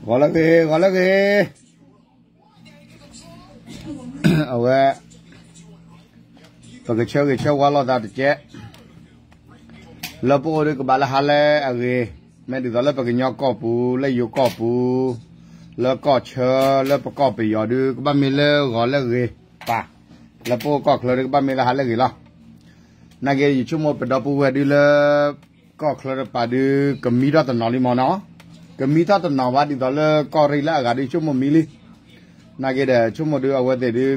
ဂီၤလၢဂ့ၤ, ဂီၤလၢဂ့ၤ, အဝဲ ပကဆၢဂ့ၤဆၢဝါလိာ်သးတကဲး, လၢပအိၣ်ဒုးကဘၣ်လၢဟါလၢအဂ့ၤ, မ့ၢ်ဒ်သိးလၢပကညီကီၢ်ပူၤ လၢယိၤကီၢ်ပူၤ, လၢကီၢ်ဆၢ လၢပကီၢ်ပယီၤဒုး ကဘၣ်မ့ၢ်လၢဂီၤလၢဂ့ၤပၢ်, လၢပအိၣ်ကီၢ်ချၢဒုး ကဘၣ်မ့ၢ်လၢဟါလၢအဂ့ၤလီၤ. နာ်က့ ယဆိကမိၣ်ပဒီပုၢ်ဝဲၢ်ဒုးလၢ ကီၢ်ချၢတပၤဒုး ကမံထီၣ်တနီၤလံမ့ၢ်နီၤ, ကမံထီၣ်တနီၤဘၣ်ဒ်သိးလၢကီၢ်ရ့ၣ်လၢအဂၤဒုး ဆိကမိၣ်မံလံ. နာ်က့ဒီး ဆိကမိၣ်ဒုး အဝဲသ့ၣ်ဒုး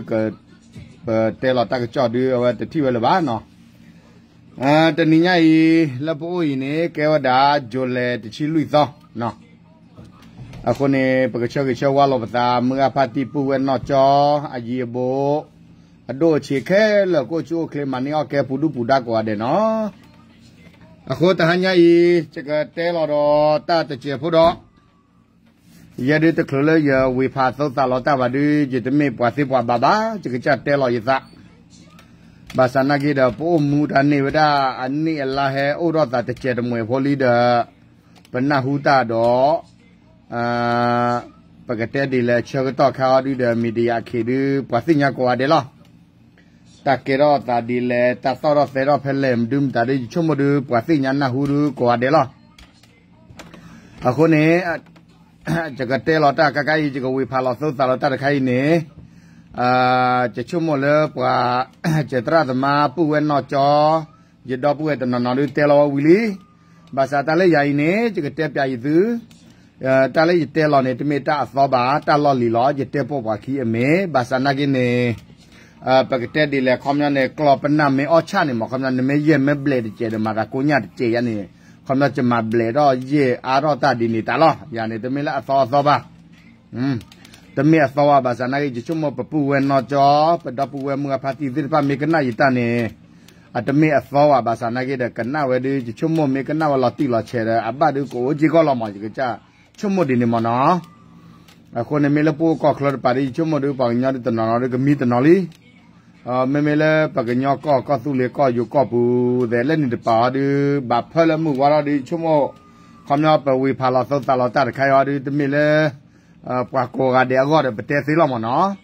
ပတဲလီၤတၢ်ကစီၣ်ဒုး အဝဲတထံၣ်ဝဲလၢၤဘၣ်နီၤ. တနံၤညါအံၤ လၢပအိၣ်အံၤန့ၣ် ကဲဝဲဒၣ် July တဆံလွံၢ်သီနီၤ. အဃိန့ၣ် ပကဆၢဂ့ၤဆၢဝါလိာ်ပသး မုၢ်ဂၤဖါတံၢ် ပုၢ်ဝဲၢ်နီၢ်ကၠီ အယံၤအဘိ အဒိၣ်အဆံးခဲလၢာ် ကအိၣ်ဆူၣ်အိၣ်ချ့ မၤန့ၢ်အီၣ်ကဲ ပူၤဒုၣ်ပူၤဒါကိးဂၤဒဲးနီၤ. အဃိတဟါညါအံၤ ယကတဲလီၤဒီးတၢ်တစဲးဖိဒီး ယဲဒုးတချုးလၢယဝ့ၤဖးသိသးလီၤတၢ်ဘၣ်ဒုး ယတမ့ၢ်ပှၤသ့ပှၤဘၣ်ဘၣ် ယကစၢ်တဲလီၤယသး. ဘၣ်ဆၣ်နာ်က့ဒီး ပအိၣ်မူတၢ်န့ၢ်ဝဲဒၣ် အနံၣ်အလါဟဲအိၣ်ထီၣ်သးတစဲးတမှဲၤဖိလံဒီး ပနၢ်ဟူတၢ်ဒီး ပကတဲဒ်လဲၣ် ဆၢကတီၢ်ခါအီၤဒုးဒီး media အခ့ဒုး ပှၤသ့ၣ်ညါကိးဂၤဒဲးလီၤ. တၢ်ကဲထီၣ်သးဒ်လဲၣ် တၢ်သီၣ်ထီၣ်သဲထီၣ်ဖဲလဲၣ် မနုၤမတၤဒုး ယဆိကမိၣ်ဒုး ပှၤသ့ၣ်ညါနၢ်ဟူဒုးကိးဂၤဒဲးလီၤ. အဃိန့ၣ် ယကတဲလီၤတၢ်ခါခါအံၤ ယကဝ့ၤဖးလီၤသိသးလီၤတၢ်တခါအံၤန့ၣ် ယဆိကမိၣ်လၢပှၤ ယသရၣ်သမါပုၢ်ဝဲၢ်နီၢ်ကၠီ ယဒီပုၢ်ဝဲၢ်တနီၤနီၤဒုးတဲလီၤဝဲဝံၤလံ. ဘၣ်ဆၣ်တၢ်လၢယၤအံၤန့ၣ် ယကတဲပျးယသု တၢ်လၢယတဲလီၤန့ၣ် တမ့ၢ်တၢ်အသီဘၣ် တၢ်လီၢ်လံၤလီၤ ယတဲပိာ်ပှၤခံအမ့ၢ် ဘၣ်ဆၣ်နာ်က့န့ၣ် ပကတဲဒ်လဲၣ် ခီပညီန့ၣ် ကျီၢ်ပနၢ်မ့ၢ်အီၣ်ဆၣ်န့ၣ်မ့ၢ် ခီပညီ နမ့ၢ်ယဲၢ်မ့ၢ်ဘျဲးတစဲးဒီး မၤသးကိညၣ်တစဲးယါန့ၣ် ခီပညီ ယမၤဘျဲးထီၣ်ယဲၢ်အါထီၣ်တၢ်ဒ်န့ၣ်တၢ်လီၤ. ယၤန့ၣ် တမ့ၢ်လၢအသီအသီဘၣ် တမ့ၢ်အသီဘၣ် ဘၣ်ဆၣ်နာ်က့ ယဆိကမိၣ်ပပုၢ်ဝဲၢ်နီၢ်ကၠီ ပဒီပုၢ်ဝဲၢ်မုၢ်ဂၤဖါတံၢ်သ့ၣ်တဖၣ်မ့ၢ်ကနၣ်ယတၢ်န့ၣ် အတမ့ၢ်အသီဘၣ် ဘၣ်ဆၣ်နာ်က့ဒီး ကနၣ်ဝဲဒုး ယဆိကမိၣ်မ့ၢ်ကနၣ်ဝဲလီၤတံၢ်လီၤဆဲးဒီး အဘၣ်ဒုးကအိၣ်က့ၤကီၢ်လီၤမး ယကစၢ်ဆိကမိၣ်ဒ်န့ၣ်မ့ၢ်နီၤ. အဃိန့ၣ်မ့ၢ်လၢပအိၣ်ကီၢ်ချၢတပၤဒုး ယဆိကမိၣ်ဒုး ပှၤကညီဒုးတနီၤနီၤဒုး ကမံတနီၤလံ. မ့မ့ၢ်လၢပကညီကီၢ် ကီၢ်သူလ့ၤကီၢ်ယိၤကီၢ်ပူၤ သဲးလၢနံၣ်တပၤအီၤဒုး ဘၣ်ဖၢလၢမုၢ်ဝါထီၣ်ဒုး ယဆိကမိၣ် ခီပညီ ပဝ့ၤဖးလီၤသိသးလီၤတၢ်တခါအံၤအီၤဒုး တမ့ၢ်လၢ ပှၤကိးဂၤဒဲးအဂီၢ်ဒီး ပတဲသ့လီၤမ့ၢ်နီၤ.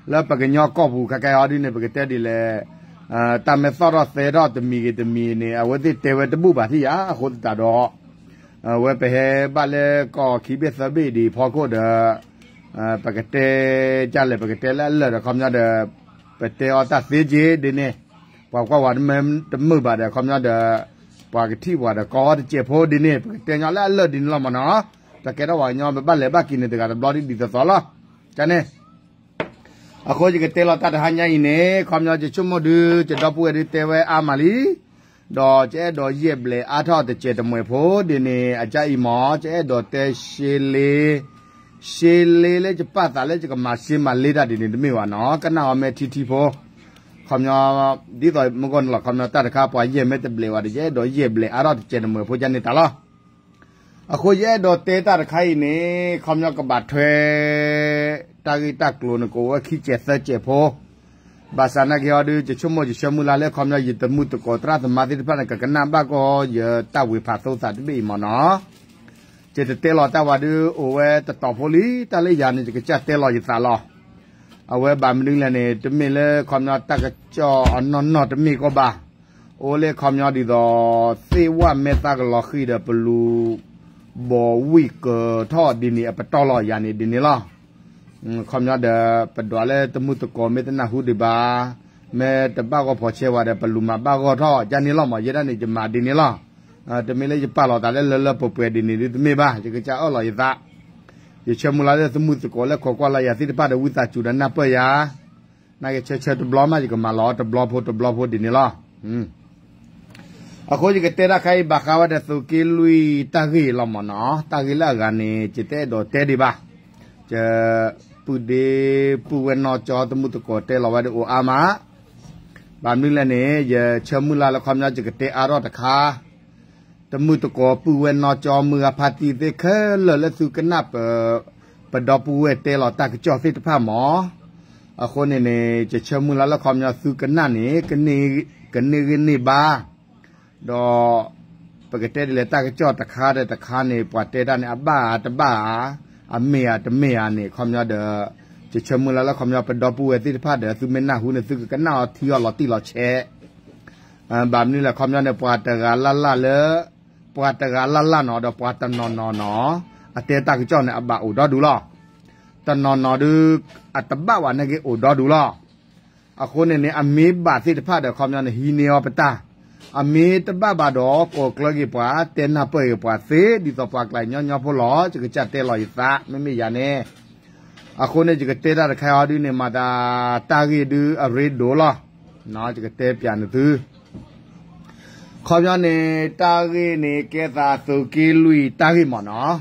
လၢပကညီကီၢ်ပူၤခဲကဲအီၤဒုးန့ၣ် ပကတဲဒ်လဲၣ် တၢ်မ့ၢ်သီၣ်ထီၣ်သဲထီၣ်တမံၤဂ့ၤတမံၤန့ၣ် အဝဲသ့ၣ်တဲဝဲတဘူၣ်ဘၣ်ထံၣ်ယါ အဃိသတးဒီး ဝဲပဟဲဘၣ်လၢကီၢ်ခံဘ့ၣ်သၢဘ့ၣ်ဒံးဖီခိၣ်ဒီး ပကတဲဒ်လဲၣ် ပကတဲလၢအလၢာ်ဒီး ခီပညီဒီး ပတဲအီၤတၢ်သ့က့ၤဒ်န့ၣ် ပှၤကွၢ်ဝဲတမုာ်ဘၣ်ဒီး ခီပညီဒီး ပှၤကထံၣ်ပှၤဒီးကီတစဲးဖိဒ်န့ၣ် ပကတဲညီလၢအလၢာ်ဒ်န့ၣ်လီၤမ့ၢ်နီၤ. တၢ်ကဲထီၣ်ပှၤကညီ ပဘၣ်လဲၤဘၣ်က့ၤန့ၣ်တဂၤတဘျီဒ်ဒ်သိးသိးလီၤ. ကန့ၣ် အဃိယကတဲလီၤတၢ်တဟါညါအံၤန့ၣ် ခီပညီယဆိကမိၣ်ဒုး ယဒီပုၢ်ဝဲၢ်ဒုးတဲဝဲအါမးလံ ဒီးယအဲၣ်ဒိးယဲၢ်ဘျဲးအါထီၣ်တစဲးတမှဲၤဖိဒ်န့ၣ် အကအံၤမ့ၢ် ယအဲၣ်ဒိးတဲရှဲလ့ ရှဲလ့လၢယပာ်သးလၢယကမၤရှဲမၤလ့တၢ်ဒ်န့ၣ်တမ့ၢ်ဘၣ်နီၤ ကနၣ်အီၤမ့ၢ်ထံထံဖိ ခီပညီ ဒ်သိးမုၢ်ဂီၢ်န့ၣ်လီၤ ခီပညီတၢ်တခါပှၤယဲၢ်မ့ၢ်တဘျဲးဝဲဒီး ယအဲၣ်ဒိးယဲၢ်ဘျဲးအါထီၣ်တစဲးတမှဲၤဖိကန့ၣ်တၢ်လီၤ. အဃိယအဲၣ်ဒိးတဲတၢ်တခါအံၤန့ၣ် ခီပညီကဘၣ်ထွဲ တၢ်ဂ့ၢ်တၢ်ကျိၤန့ၣ် ကအိၣ်ဝဲခံစဲးသၢစဲးဖိ ဘၣ်ဆၣ်နာ်က့အီၤဒုး ယဆိကမိၣ်ယဆၢမုၢ်လၢ်လၢခီပညီယတမုၢ်သကိးသရၣ်သမါသ့ၣ်တဖၣ်န့ၣ် ကကနၣ်ဘၣ်ကီးယတၢ်ဝ့ၤဖးသိသးတဘ့ၣ်အံၤမ့ၢ်နီၤ. ယတတဲလီၤတၢ်ဝဲဒုးအိၣ်ဝဲတတီၤဖိလံ တၢ်လၢယၤန့ၣ် ယကစၢ်တဲလီၤယသးလီၤ. အဝဲဘၣ်မနုၤလဲၣ်န့ၣ် တမ့ၢ်လၢခီပညီတၢ်ကစီၣ်အနီၢ်နီၢ်တမ့ၢ်ကီးဘၣ်. အိၣ်လၢခီပညီဒ်သိး သ့ၣ်ဝဲမဲာ်သၣ်ကလီၤဃံၤဒီးပလူၤ ဘီၣ်ဝံၣ်ကၢၤထီၣ်ဒ်န့ၣ် အပတီၢ်လီၤယၤန့ၣ်ဒ်န့ၣ်လီၤ. ခီပညီဒီး ပဒွးလၢတမုၢ်သကိးမ့ၢ်တနၢ်ဟူဒံးဘၣ်, မ့ၢ်တဘၣ်ဂီၢ်ဖီၣ်ဆဲးဝဲဒီး ပလူၤမၤဘၣ်ဂီၢ်ထီၣ် ယၤန့ၣ်လီၤမး ယဲဒၣ်န့ၣ် ယမၤဒ်န့ၣ်လီၤ. တမ့ၢ်လၢယပာ်လီၤသးလၢလၢလၢပှဲၤပှဲၤဒ်န့ၣ်ဒုးတမ့ၢ်ဘၣ် ယကစၢ်အၢၣ်လီၤယသး ယဆၢမုၢ်လၢ်လၢတမုၢ်သကိးလၢခိးကွၢ်လၢ်ယၤသ့ၣ်တဖၣ်ဒီးဝံသးစူၤဒီးနၢ်ပၢၢ်ယၤ, နာ်က့ဆၢဆၢတဘျီမး ယကမၤလီၤတဘျီဖိတဘျီဖိဒ်န့ၣ်လီၤ. အဃိယကတဲတၢ်ခါအံၤဘၣ်ဃးဝဲဒီးသုးက့လွံၢ်တၢ်ဂ့ၢ်လီၤမ့ၢ်နီၤ, တၢ်ဂ့ၢ်လၢအဂၤန့ၣ် ယတအဲၣ်ဒိးတဲဒံးဘၣ်. ယပုၢ်ဒ့ပုၢ်ဝဲၢ်နီၢ်ကၠီတမုၢ်သကိးတဲလီၤဝဲဒီးအိၣ်အါမး, ဘၣ်မနုၤလဲၣ်န့ၣ် ယဆၢမုၢ်လၢ်လၢခီပညီယကတဲအါထီၣ်တခါ တမုၢ်သကိးပုၢ်ဝဲၢ်နီၢ်ကၠီမုၢ်ဂၤဖါတံၢ်သ့ၣ်ခဲလၢာ်လၢသုကနၣ်ပ ပဒီပုၢ်ဝဲၢ်တဲလီၤတၢ်ကစီၣ်သ့ၣ်တဖၣ်မး, အဃိန့ၣ်န့ၣ် ယဆၢမုၢ်လၢ်လၢခီပညီသုကနၣ်န့ၣ် ကန့ၢ်ဂ့ၤန့ၢ်ဘါ, ဒီး ပကတဲဒ်လဲၣ်တၢ်ကစီၣ်တခါဒီးတခါန့ၣ် ပှၤတဲတၢ်န့ၣ် အဘၣ်ဧါတဘၣ်ဧါ, အမ့ၢ်ဧါတမ့ၢ်ဧါန့ၣ် ခီပညီဒီး ယဆၢမုၢ်လၢ်လၢခီပညီပဒီပုၢ်ဝဲၢ်သ့ၣ်တဖၣ်ဒီး သုမ့ၢ်နၢ်ဟူန့ၣ် သုကကနၣ်အီၤထံအီၤလီၤတံၢ်လီၤဆဲး ဘၣ်မနုၤလဲၣ် ခီပညီန့ၣ် ပှၤတဂၤလၢ်လၢ်လၢ ပှၤတဂၤလၢ်လၢ်နီၤ ဒီးပှၤတနီၤနီၤနီၤ အတဲတၢ်ကစီၣ်န့ၣ် အဘၣ်အိၣ်ဒီဒူၣ်လီၤ. တနီၤနီၤဒုး အတဘၣ်ဝဲန့ၣ်က့ၤအိၣ်ဒီဒူၣ်လီၤ. အဃိန့ၣ်န့ၣ် အမ့ၢ်ဘၣ်သ့ၣ်တဖၣ်ဒီး ခီပညီန့ၣ် ဟံးန့ၢ်အီၤပတၢ်, အမ့ၢ်တဘၣ်ဘၣ်ဒီး ကိးကျၢက့ၤပှၤ တဲနၢ်ပၢၢ်က့ၤပှၤသ့ ဒ်သိးပှၤကျါညီညီဖိလီၤ. ယကစၢ်တဲလီၤယသး မ့မ့ၢ်ယၤန့ၣ် အဃိန့ၣ် ယကတဲတၢ်တခါအံၤဒုးန့ၣ် မၤသးတၢ်ဂ့ၢ်ဒုးအရ့ဒိၣ်လီၤ. ယကတဲပျးန့ၣ်သု ခီပညီန့ၣ် တၢ်ဂ့ၢ်န့ၣ် ကဲသးသုးက့လွံၢ်တၢ်ဂ့ၢ်မ့ၢ်နီၤ.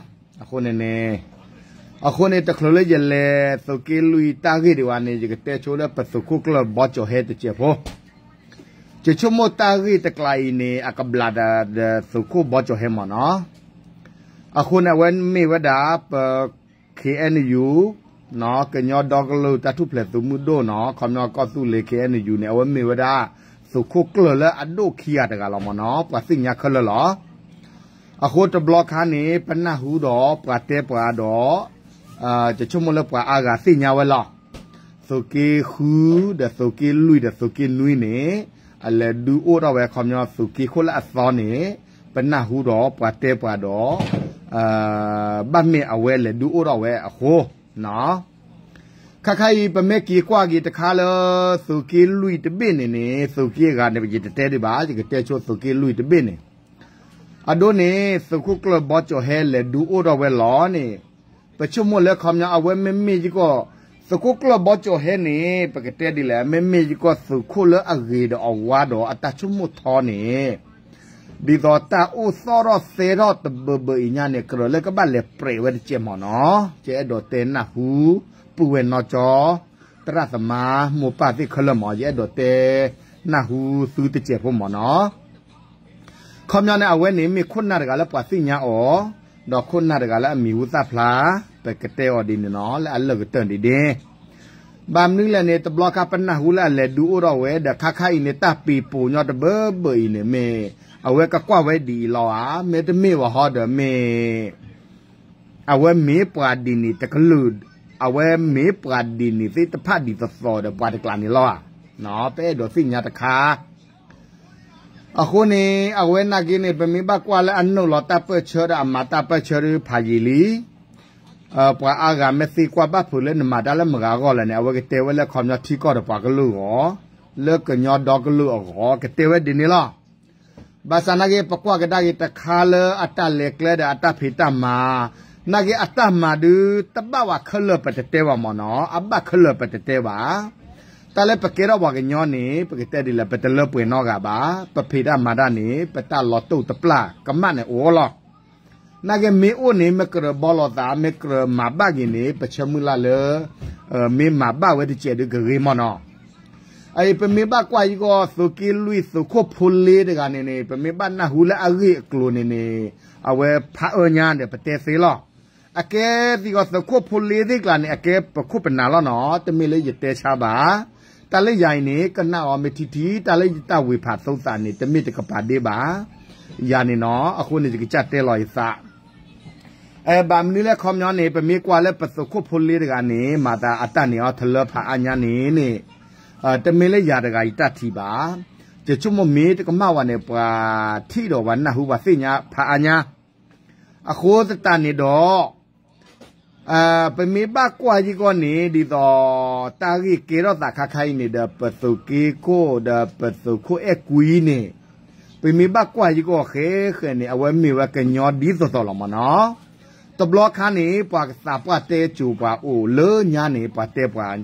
အဃိန့ၣ်န့ၣ် အဃိန့ၣ် တချုးလၢယလဲၤသုးက့လွံၢ်တၢ်ဂ့ၢ်ဒံးဘၣ်န့ၣ် ယကတဲဆိလၢပသုးခိၣ်ကျၢၢ်ဘီကၠီၤဟဲတစဲးဖိ ယဆိကမိၣ်တၢ်ဂ့ၢ်တကျါအံၤန့ၣ် အကဘျးဒီးသုးခိၣ်ဘီကၠီၤဟဲမ့ၢ်နီၤ. အဃိန့ၣ် အဝဲမ့ၢ်ဝဲဒၣ် ပ ခ့ၣ်အဲၣ်ယူၣ် ကညီဒီကလုာ်တၢ်ထူၣ်ဖျဲးသုးမုၢ်ဒိၣ်နီၤ ခီပညီကီၢ်သူလ့ၤ ခ့ၣ်အဲၣ်ယူၣ်န့ၣ် အဝဲမ့ၢ်ဝဲဒၣ် သုးခိၣ်ကျၢၢ်လၢအဒိၣ်ခံဂၤတဂၤလီၤမ့ၢ်နီၤ ပှၤသ့ၣ်ညါခဲလၢာ်လီၤ. အဃိတဘျီခါန့ၣ် ပနၢ်ဟူဒီးပှၤတဲပှၤဒီး ယဆိကမိၣ်လၢပှၤအါဂၤသ့ၣ်ညါဝဲလီၤ. သုးက့ဃု ဒီးသုးက့လွံၢ်ဒီးသုးက့နွံန့ၣ် အလဲၤဒုးအိၣ်ထီၣ်ဝဲခီပညီသုးက့ခိၣ်လၢအသီန့ၣ် ပနၢ်ဟူဒီးပှၤတဲပှၤဒီး ဘၣ်မ့ၢ်အဝဲလဲၤဒုးအိၣ်ထီၣ်ဝဲအဃိ ခါခါအံၤ ပမ့ၢ်က့ၤကွၢ်က့ၤတခါလၢ သုးက့လွံၢ်တဘ့ၣ်န့ၣ်န့ၣ် သုးက့အဂၤန့ၣ် ယတတဲဒံးဘၣ် ယကတဲဆိသုးက့လွံၢ်တဘ့ၣ်န့ၣ် အဒိန့ၣ် သုးခိၣ်ကျၢၢ်ဘီကၠီၤဟဲလဲၤဒုးအိၣ်ထီၣ်ဝဲလီၤန့ၣ် ပဆိကမိၣ်လၢခီပညီအဝဲမ့မ့ၢ်ယကီၢ် သုးခိၣ်ကျၢၢ်ဘီကၠီၤဟဲန့ၣ် ပကတဲဒ်လဲၣ် မ့မ့ၢ်ယကီၢ်သုးခိၣ်လၢအဂ့ၤဒီးအဝါဒီးအတၢ်ဆိကမိၣ်ထီန့ၣ် ဒ်သိးတၢ်အိၣ်သီၣ်ထီၣ်သဲထီၣ်တဘၢဘၢအံၤညါန့ၣ် ကြၢးလၢကဘၣ်လဲၤပြဲးဝဲတစဲးမ့ၢ်နီၤ ယအဲၣ်ဒိးတဲနၢ်ဟူ ပုၢ်ဝဲၢ်နီၢ်ကၠီ သရၣ်သမါ မိၢ်ပၢ်သ့ၣ်ခဲလၢာ်မ့ၢ် ယအဲၣ်ဒိးတဲနၢ်ဟူသုတစဲးဖိမ့ၢ်နီၤ ခီပညီန့ၣ် အဝဲန့ၣ်မ့ၢ်ခိၣ်နၢ်တဂၤလၢပှၤသ့ၣ်ညါအီၤ, ဒီးခိၣ်နၢ်တဂၤလၢအမံၤဟူသၣ်ဖျါ, ပကတဲအီၤဒ်န့ၣ်နီၤ လၢအလၢာ်ကတၢၢ်ဒ်န့ၣ်. ဘၣ်မနုၤလဲၣ်န့ၣ် တဘျီခါပနၢ်ဟူလၢအလဲၤဒုးအိၣ်ထီၣ်ဝဲ ဒီးခါခါအံၤန့ၣ် တၢ်ပ့ၤပိာ်ညီတဘၢဘၢအံၤန့ၣ်မ့ၢ် အဝဲကကွၢ်ဝဲဒ်အံၤလီၤဧါ, မ့တမ့ၢ်ဘၣ်ဟီဒီးမ့ၢ် အဝဲမ့ၢ်ပှၤဒ်န့ၣ်တကလုာ်, အဝဲမ့ၢ်ပှၤဒ်န့ၣ်သ့ၣ်တဖၣ်ဒ်သိးသိးဒီးပှၤတကျးန့ၣ်လီၤဧါ. ပအဲၣ်ဒိးသ့ၣ်ညါတခါ အဃိန့ၣ် အဝဲနာ်က့န့ၣ် ပမ့ၢ်ဘၣ်ကွၢ်လၢအနုာ်လီၤတၢ်ပၢၢ်ဆၢဒီးအမၤတၢ်ပၢၢ်ဆၢဒီးဖးယံာ်လံ. ပှၤအါဂၤမ့ၢ်သံကွၢ်ဘၣ်ဖုးလၢနမၤတၢ်လၢမတၤဂီၢ်လဲၣ်န့ၣ် အဝဲကတဲဝဲလၢခီပညီထံကီၢ်ဒီးပှၤကလုာ်အဂီၢ်, လၢကညီဒီကလုာ်အဂီၢ် ကတဲဝဲဒ်န့ၣ်လီၤ. ဘၣ်ဆၣ်နာ်က့ ပကွၢ်ကဒါက့ၤတခါလၢအတၢ်လဲၤကျဲဒီးအတၢ်ဖံးတၢ်မၤ, နာ်က့အတၢ်မၤဒုး တဘၣ်ဝဲခဲလၢာ်ပတတဲဘၣ်မ့ၢ်နီၤ, အဘၣ်ခဲလၢာ်ပတတဲဘၣ်. တၢ်လၢပကဲထီၣ်ပှၤကညီန့ၣ် ပကတဲဒ်လဲၣ် ပတလၢပှဲၤနီတဂၤဘၣ်, ပဖံးတၢ်မၤတၢ်န့ၣ် ပတၢ်လီၤတိၢ်တပျၢ်ကမၣ်န့ၣ်အိၣ်လီၤ. နာ်က့မ့ၢ်အိၣ်န့ၣ် မ့ၢ်ကြၢးဘီလိာ်သး မ့ၢ်ကြၢးမၤဘၣ်က့ၤန့ၣ် ပဆၢမုၢ်လၢ်လၢ မ့ၢ်မၤဘၣ်ဝဲတစဲးဒုးကဂ့ၤမ့ၢ်နီၤ. အအံၤ ပမ့ၢ်ဘၣ်ကွၢ်ယကီၢ် သုးက့လွံၢ်သုးခိၣ်ဖိလ့တဂၤန့ၣ်န့ၣ် ပမ့ၢ်ဘၣ်နၢ်ဟူလၢအဂ့ၢ်အကျိၤန့ၣ်န့ၣ် အဝဲဖးအၢညါဒီးပတဲသ့လီၤ. အကဲသံကွၢ်သုးခိၣ်ဖိလ့သ့ၣ်ကျါန့ၣ် အကဲပခိၣ်ပနၢ်လီၤနီၤ, တမ့ၢ်လၢယတဲဆါဘၣ်. တၢ်လၢယၤအံၤန့ၣ် ကနၣ်အီၤမ့ၢ်ထံထံ တၢ်လၢယတၢ်ဝ့ၤဖးသိသးန့ၣ် တမ့ၢ်တကပၤဒ့ဘၣ်. ယၤန့ၣ်နီၤ အဃိန့ၣ် ယကစၢ်တဲလီၤယသး ဘၣ်မနုၤလဲၣ်ခီပညီန့ၣ် ပမ့ၢ်ကွၢ်လၢပသုးခိၣ်ဖိလ့တဂၤန့ၣ် မၤသးအတၢ်န့ၢ်အီၤထလၢဖးအါညါန့ၣ်န့ၣ် တမ့ၢ်လၢယၤတဂၤယတၢ်ထံၣ်ဘၣ်. ယဆိကမိၣ်မ့ၢ်တကမၣ်ဝဲန့ၣ် ပှၤထံၣ်ဒီးပှၤနၢ်ဟူပှၤသ့ၣ်ညါဖးအါညါ. အဃိသတးန့ၣ်ဒီး ပမ့ၢ်ဘၣ်ကွၢ်ယကီၢ်န့ၣ် ဒ်သိး တၢ်ဂ့ၢ်ကဲထီၣ်သးခါခါအံၤန့ၣ်ဒီး ပသုးက့ခိၣ်ဒီးပသုးခိၣ်အဲၣ်ကွံန့ၣ် ပမ့ၢ်ဘၣ်ကွၢ်ယကီၢ်ဃဲဃဲန့ၣ် အဝဲမ့ၢ်ဝဲကညီဒ်သိးသိးလီၤမ့ၢ်နီၤ. တဘျီခါန့ၣ် ပှၤကသးပှၢ်တဲစိၤပှၤအိၣ်လၢညါန့ၣ် ပှၤတဲပှၤ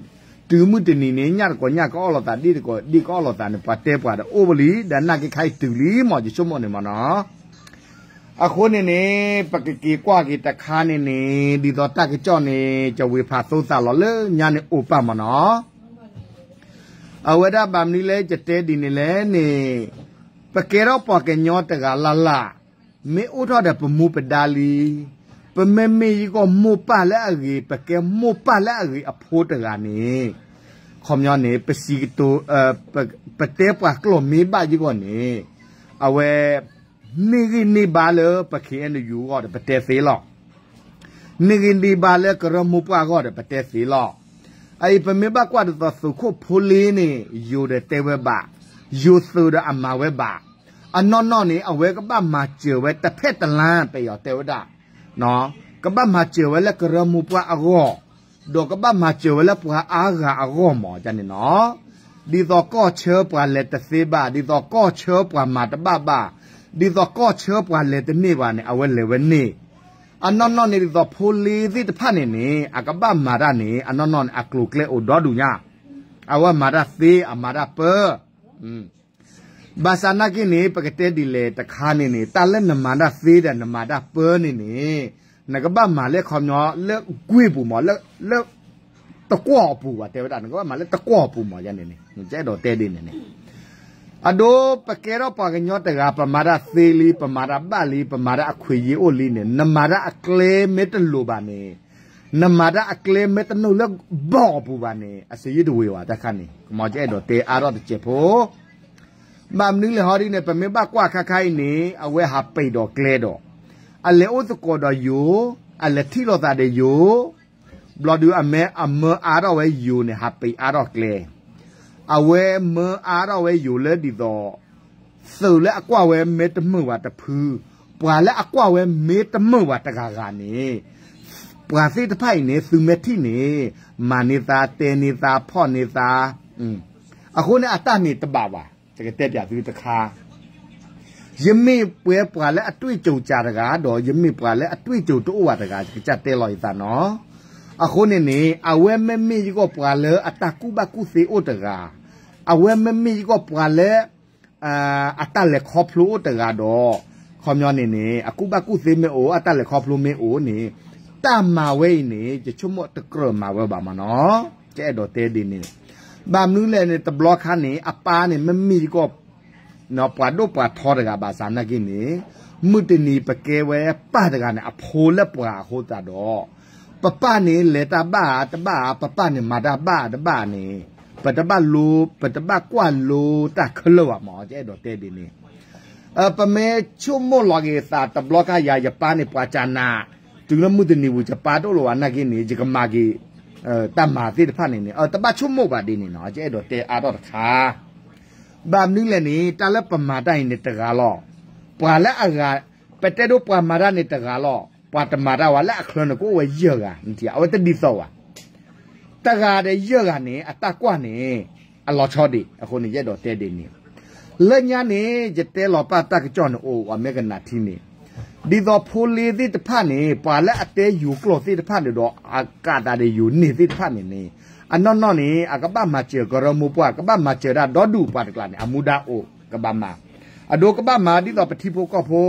တုၤမုၢ်တနံၤန့ၣ် ညၣ်တကိးညၣ်ကအီၣ်လိာ်သး ဒ့ၣ်တကိးဒ့ၣ်ကအီၣ်လိာ်သးန့ၣ် ပှၤတဲပှၤဒီးအိၣ်ဝဲလံ ဒီးနာ်က့ခါအံၤတုၤလံမ့ၢ် ယဆိကမိၣ်န့ၣ်မ့ၢ်နီၤ. အဃိန့ၣ်န့ၣ် ပကက့ၤကွၢ်က့ၤတခါန့ၣ်န့ၣ် ဒ်သိးတၢ်ကစီၣ်န့ၣ် ကဝ့ၤဖးသိသးလီၤလၢညါန့ၣ်အိၣ်ပာ်မ့ၢ်နီၤ. အဝဲဒၣ်ဘၣ်မနုၤလၢယတဲဒ်န့ၣ်လဲၣ်န့ၣ် ပကဲထီၣ်ပှၤကညီတဂၤလၢ်လၢ် မ့ၢ်အိၣ်ထီၣ်ဒီးပမူပဒါလံ, ပမ့မ့ၢ်ယကီၢ်မိၢ်ပၢ်လၢအဂ့ၤ ပကဲမိၢ်ပၢ်လၢအဂ့ၤအဖိတဂၤန့ၣ် ခီပညီန့ၣ် ပစံးကတိၤ ပတဲပှၤကျိာ်မ့ၢ်ဘၣ်ယကီၢ်န့ၣ် အဝဲ န့ၢ်ဂံၢ်န့ၢ်ဘါလၢပ ခ့ၣ်အဲၣ်ယူၣ် အဂီၢ်ဒီးပတဲသ့လီၤ. မ့ၢ်ဂ့ၤဒံးဘၣ်လၢကရၢမိၢ်ပှၢ်အဂီၢ်ဒီး ပတဲသ့လီၤ. အအံၤပမ့ၢ်ဘၣ်ကွၢ်ဒ်သိးသုးခိၣ်ဖိလ့န့ၣ် ယိၤဒီးတဲဝဲဘၣ်, ယိၤသုးဒီးအမၤဝဲဘၣ်, အနီၢ်နီၢ်န့ၣ် အဝဲကဘၣ်မၤစၢၤဝဲတဖဲတလါ ပယီၤတဲဝဲဒၣ်, ကဘၣ်မၤစၢၤဝဲလၢကရၢမိၢ်ပှၢ်အဂီၢ်, ဒီးကဘၣ်မၤစၢၤဝဲလၢပှၤအါဂၤအဂီၢ်မးန့ၣ်နီၤ. ဒ်သိးကီၢ်ဆၢပှၤလဲၤတသ့ဘၣ်, ဒ်သိးကီၢ်ဆၢပှၤမၤတဘၣ်ဘၣ်, ဒ်သိးကီၢ်ဆၢပှၤလဲၤတန့ၢ်ဘၣ်န့ၣ် အဝဲလဲၤဝဲန့ၣ်. အနီၢ်နီၢ်န့ၣ် ဒ်သိးဖိလ့သ့ၣ်တဖၣ်န့ၣ်န့ၣ် အကဘၣ်မၤတၢ်န့ၣ် အနီၢ်နီၢ်န့ၣ် အကျိၤအကျဲအိၣ်ဒီဒူၣ်ညါ, အဝဲမၤတၢ်သ့ အမၤတၢ်ပၢ ဘၣ်ဆၣ်နာ်က့န့ၣ် ပကတဲဒ်လဲၣ်တခါန့ၣ်န့ၣ် တၢ်လၢနမၤတၢ်သ့ဒီးနမၤတၢ်ပၢန့ၣ်န့ၣ် နကဘၣ်မၤလၢခီပညီလၢကွ့ၢ်ပူၤမး, လၢ တကွီၢ်အပူၤဘၣ် တဲဝဲဒၣ် နကဘၣ်မၤလၢတကွီၢ်အပူၤမးန့ၣ်န့ၣ် ယအဲၣ်ဒိးတဲဒ်န့ၣ်န့ၣ်. အဒိ ပကဲထီၣ်ပှၤကညီတဂၤ ပမၤတၢ်သ့လံ, ပမၤတၢ်ဘၣ်လံ, ပမၤတၢ်အခွဲးယာ်အိၣ်လံန့ၣ် နမၤတၢ်အကျဲမ့ၢ်တလိၤဘၣ်န့ၣ်, နမၤတၢ်အကျဲမ့ၢ်တနုာ်လၢဘီၣ်အပူၤဘၣ်န့ၣ် အစ့ယုၢ်တဝ့ၤဘၣ်တၢ်ခါန့ၣ် ကမ့ၢ်ယအဲၣ်ဒိးတဲအါထီၣ်တစဲးဖိ ဘၣ်မနုၤလဲၣ်ဟီဒ်န့ၣ် ပမ့ၢ်ဘၣ်ကွၢ်ခါခါအံၤန့ၣ် အဝဲဟးပံာ်ဒီးကျဲဒီး အလဲၤအိၣ်သကိးဒီးယိၤ, အလဲၤထံၣ်လိာ်သးဒီးယိၤ, ဘျီဒုးအမ့ၢ်အမၢအါထီၣ်ဝဲယိၤန့ၣ် ဟးပံာ်အါထီၣ်ကျဲ, အဝဲမၢအါထီၣ်ဝဲယိၤလၢဒ်သိး သုးလၢအကွၢ်ဝဲမ့ၢ်တမုာ်ဘၣ်တဖု, ပှၤလၢအကွၢ်ဝဲမ့ၢ်တမုာ်ဘၣ်တဂၤဂၤန့ၣ် ပှၤသ့ၣ်တဖၣ်အံၤန့ၣ် သုမ့ၢ်ထံၣ်န့ၣ် မၤန့ၢ်သး တဲန့ၢ်သး ဖီၣ်န့ၢ်သး, အဃိန့ၣ်အတၢ်န့ၣ်တဘၣ်ဘၣ်. ယကတဲပၠးသုတခါ, ယမ့ၢ်ပှဲၤပှၤလၢအတွေ့ကြုံစှၤတဂၤ ဒီးယမ့ၢ်ပှၤလၢအတွေ့ကြုံတအိၣ်ဘၣ်တဂၤ ယကစၢ်တဲလီၤယသးနီၤ. အဃိန့ၣ်န့ၣ် အဝဲမ့မ့ၢ်ယဂီၢ်ပှၤလၢအတၢ်ကူၣ်ဘၣ်ကူၣ်သ့အိၣ်တဂၤ, အဝဲမ့မ့ၢ်ယဂီၢ်ပှၤလၢ အတၢ်လဲၤခီဖျိအိၣ်တဂၤဒီး ခီပညီန့ၣ်န့ၣ် အကူၣ်ဘၣ်ကူၣ်သ့မ့ၢ်အိၣ် အတၢ်လဲၤခီဖျိမ့ၢ်အိၣ်န့ၣ် တၢ်မၤဝဲအံၤန့ၣ် ယဆိကမိၣ်တကြၢးမၤဝဲဘၣ်မးနီၤ. ယအဲၣ်ဒိးတဲဒ်န့ၣ်, ဘၣ်မနုၤလဲၣ်န့ၣ် တဘျီခါန့ၣ် အပၢ်န့ၣ် မ့မ့ၢ်ယဂီၢ် ပှၤဒိၣ်ပှၤထီတဂၤဘၣ်ဆၣ်နာ်က့န့ၣ် မုၢ်တနံၤပကဲဝဲပၢ်တဂၤန့ၣ် အဖိလၢပှၤအဃိသတးဒီး ပပၢ်န့ၣ်လဲၤတၢ်ဘၣ်ဧါတဘၣ်ဧါ ပပၢ်န့ၣ်မၤတၢ်ဘၣ်တဘၣ်န့ၣ် ပတဘၣ်လိ ပတဘၣ်ကွၢ်လိတၢ်ခဲလၢာ်ဘၣ်မး ယအဲၣ်ဒိးတဲဒ်န့ၣ်. ပမ့ၢ်ဆိကမိၣ်လီၤက့ၤသးတဘျီခါယၤ ယပၢ်န့ၣ်ပှၤကနၤ တုၤလၢမုၢ်တနံၤပူၤ ယပၢ်တအိၣ်လၢၤဘၣ်နာ်က့န့ၣ် ယကမၤက့ၤ တၢ်မၤသ့ၣ်တဖၣ်န့ၣ်န့ၣ် တဘၣ်ဆိကမိၣ်ဘၣ်ဒ်န့ၣ်နီၤ ယအဲၣ်ဒိးတဲအါထီၣ်တခါ ဘၣ်မနုၤလဲၣ်န့ၣ် တၢ်လၢပမၤတၢ်အံၤန့ၣ်တဂၤလီၤ. ပှၤလၢအဂၤ ပတဲဒိပှၤမၤတၢ်န့ၣ်တဂၤလီၤ. ပှၤတမၤတၢ်ဝဲလၢအချၢန့ၣ် ကအိၣ်ဝဲယဲၢ်ဂၤ နထံၣ်ဧါ အဝဲတဒ်သိးဘၣ်. တဂၤဒီးယဲၢ်ဂၤန့ၣ် အတၢ်ကွၢ်န့ၣ် အလီၤဆီဒံး အဃိန့ၣ် ယအဲၣ်ဒိးတဲဒ်န့ၣ်. လၢညါန့ၣ် ယတဲလီၤပၢ်တၢ်ကစီၣ်န့ၣ်အိၣ် အမ့ၢ်ကနၣ်ထံန့ၣ် ဒ်သိးဖိလ့သ့ၣ်တဖၣ်န့ၣ် ပှၤလၢအတဲယိၤကျိာ်သ့ၣ်တဖၣ်န့ၣ်ဒီး အကးသးဒီးယိၤန့ၢ်သ့ၣ်တဖၣ်န့ၣ်န့ၣ် အနီၢ်နီၢ်န့ၣ် အကဘၣ်မၤစၢၤကရၢမိၢ်ပှၢ် ကဘၣ်မၤစၢၤတၢ်ဒီဒူၣ်ပှၤတကျါန့ၣ် အမူဒါအိၣ် ကဘၣ်မၤ အဒိကဘၣ်မၤ ဒ်သိးပထံဖိကီၢ်ဖိ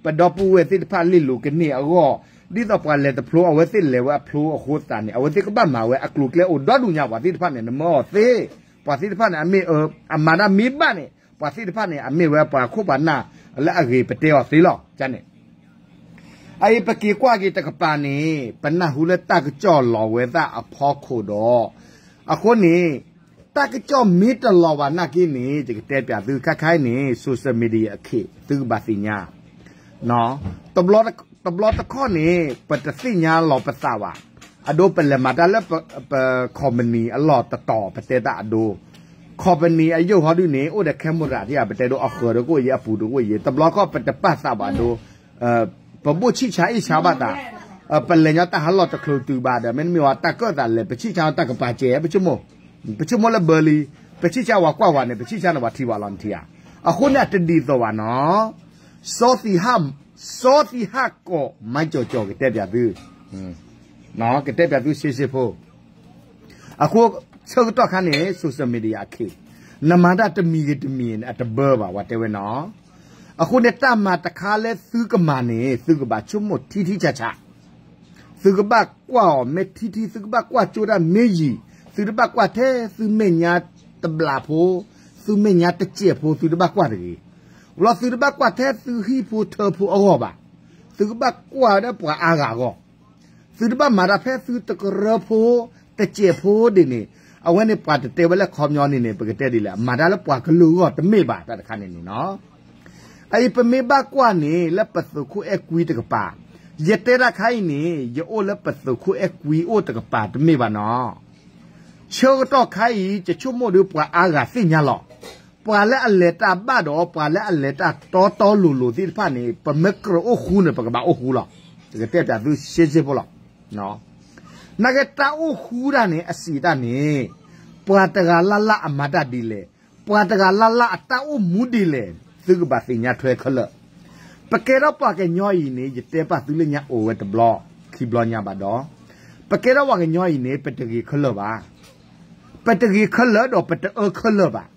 ပဒီပုၢ်ဝဲၢ်သ့ၣ်တဖၣ်လ့ၣ်လိၤကန့ၢ်အဂီၢ် ဒ်သိးပှၤလဲၤတဖျိ အဝဲသ့ၣ်လဲၤဝဲအဖျိအဃိသတးန့ၣ် အဝဲသ့ၣ်ကဘၣ်မၤဝဲအကျိၤအကျဲအိၣ်ဒီဒူၣ်ညါ ပှၤသ့ၣ်တဖၣ်န့ၣ် နမၢအီၤသ့ ပှၤသ့ၣ်တဖၣ်န့ၣ် အမ့ၢ်အ အမၤတၢ်မ့ၢ်ဘၣ်န့ၣ် ပှၤသ့ၣ်တဖၣ်န့ၣ် အမ့ၢ်ဝဲပှၤခိၣ်ပှၤနၢ်လၢအဂ့ၤပတဲအီၤသ့လီၤန့ၣ် အအံၤပက့ၤကွၢ်က့ၤတကပၤန့ၣ် ပနၢ်ဟူလၢတၢ်ကစီၣ်လီၤဝဲဒၣ်အဖီခိၣ်ဒီး အဃိန့ၣ် တၢ်ကစီၣ်မ့ၢ်တလီၤဘၣ်နာ်က့န့ၣ် ယကတဲပၠးသုခါခါအံၤန့ၣ် social media အခ့ သုကဘၣ်သ့ၣ်ညါ တဘျီတခီၣ်န့ၣ် ပတသ့ၣ်ညါလီၤပသးဘၣ်. အဒိပလဲၤမၤတၢ်လၢပ company အလီၢ်တတီၤ ပတဲတၢ်အဒိ company အယိာ်ဟီဒုန့ၣ် အိၣ်ဒီး camera ဒ်ဧါ ပတဲဒိအဃၢၤဒီးကအိၣ်ယဲ အပူၤဒီးကအိၣ်ယဲ တဘျီခီၣ်ပတပာ်သးဘၣ်ဒိ ပဘိၣ်ဆံၣ်ဆါအ့ၣ်ဆါဘၣ်သး ပလဲၤညီတၢ်ဟးလီၢ်တချုးတုၤဘၣ်ဒီး မ့တမ့ၢ်ဝဲတၢ်ကၢၣ်သးလဲၤ ပဆံၣ်ဆါတၢ်ကပၤစဲး ပဆိကမိၣ် ပဆိကမိၣ်လၢဘၢလံ ပဆံၣ်ဆါဝဲကွၢ်ဝဲန့ၣ် ပဆံၣ်ဆါန့ၣ်ပှၤထံၣ်ဘၣ်လီၤနထံၣ်ဧါ. အဃိန့ၣ်အတဒ်သိးဘၣ်နီၤ စီသံဟး စီသံဟးကိး မၤကၠီၤကၠီၤ ကတဲပၠးသု ကတဲပၠးသုစ့စ့ဖိ အဃိ ဆၢကတီၢ်ခါန့ၣ် social media အခ့ နမၤတၢ်တမံၤဂ့ၤတမံၤန့ၣ် အတဘၢဘၣ် ပှၤတဲဝဲနီၤ. အဃိန့ၣ် တၢ်မၤတခါလၢသုကမၤန့ၣ် သုကဘၣ်ဆိကမိၣ်ထံထံဆးဆး သုကဘၣ်ကွၢ်အီၤမ့ၢ်ထံထံ သုကဘၣ်ကွၢ်ကၠိတၢ်မ့ၢ်ယံာ် သုတဘၣ်ကွၢ်ထဲသုမဲာ်ညါတဘျးဖိ သုမဲာ်ညါတစဲးဖိ သုတဘၣ်ကွၢ်တဂ့ၤ. ဘျီသုတဘၣ်ကွၢ်ထဲသုဟံၣ်ဖိထၢဖိအဂီၢ်ဘၣ်. သုကဘၣ်ကွၢ်ဝဲဒၣ်ပှၤအါဂၤအဂီၢ် သုတဘၣ်မၤတၢ်ဖဲသုတကရၢဖိ တစဲးဖိဒ်န့ၣ် အဝဲန့ၣ်ပှၤတတဲဝဲလၢခီပညီန့ၣ်န့ၣ် ပကတဲဒ်လဲၣ် မၤတၢ်လၢပှၤကလုာ်အဂီၢ်တမ့ၢ်ဘၣ် တၢ်တခါန့ၣ်န့ၣ်နီၤ. အအံၤပမ့ၢ်ဘၣ်ကွၢ်န့ၣ် လၢပသုးခိၣ်အဲၣ်ကွံတကပၤ ယတဲတၢ်ခါအံၤန့ၣ် ယအိၣ်လၢပသုးခိၣ်အဲၣ်ကွံအိၣ်တကပၤတမ့ၢ်ဘၣ်နီၤ. ဆၢကတီၢ်ခါအံၤ ယဆိကမိၣ်ဒီးပှၤအါဂၤသ့ၣ်ညါလီၤ. ပှၤလၢအလဲၤတၢ်ဘၣ်ဒီး ပှၤလၢအလဲၤတၢ်တီတီလိၤလိၤသ့ၣ်တဖၣ်န့ၣ် ပမ့ၢ်ကြၢးအိၣ်ဃူန့ၣ် ပကဘၣ်အိၣ်ဃူလီၤ. ယကတဲပၠးသုရှဲရှဲဖိလီၤ. နာ်က့တၢ်အိၣ်ဃူတၢ်န့ၣ် အစံးတၢ်န့ၣ် ပှၤတဂၤလၢ်လၢ်အမၤတၢ်ဒ်လဲၣ်, ပှၤတဂၤလၢ်လၢ်အတၢ်အိၣ်မူဒ်လဲၣ်, သုကဘၣ်သ့ၣ်ညါထွဲခဲလၢာ်. ပကဲထီၣ်ပှၤကညီအံၤန့ၣ် ယတဲပာ်သုလၢညါအိၣ်ဝဲတဘျီ, ခံဘျီညါဘၣ်ဒီး, ပကဲထီၣ်ပှၤကညီအံၤန့ၣ် ပတဂ့ၤခဲလၢာ်ဘၣ်. ပတဂ့ၤခဲလၢာ်ဒီးပတအၢခဲလၢာ်ဘၣ်.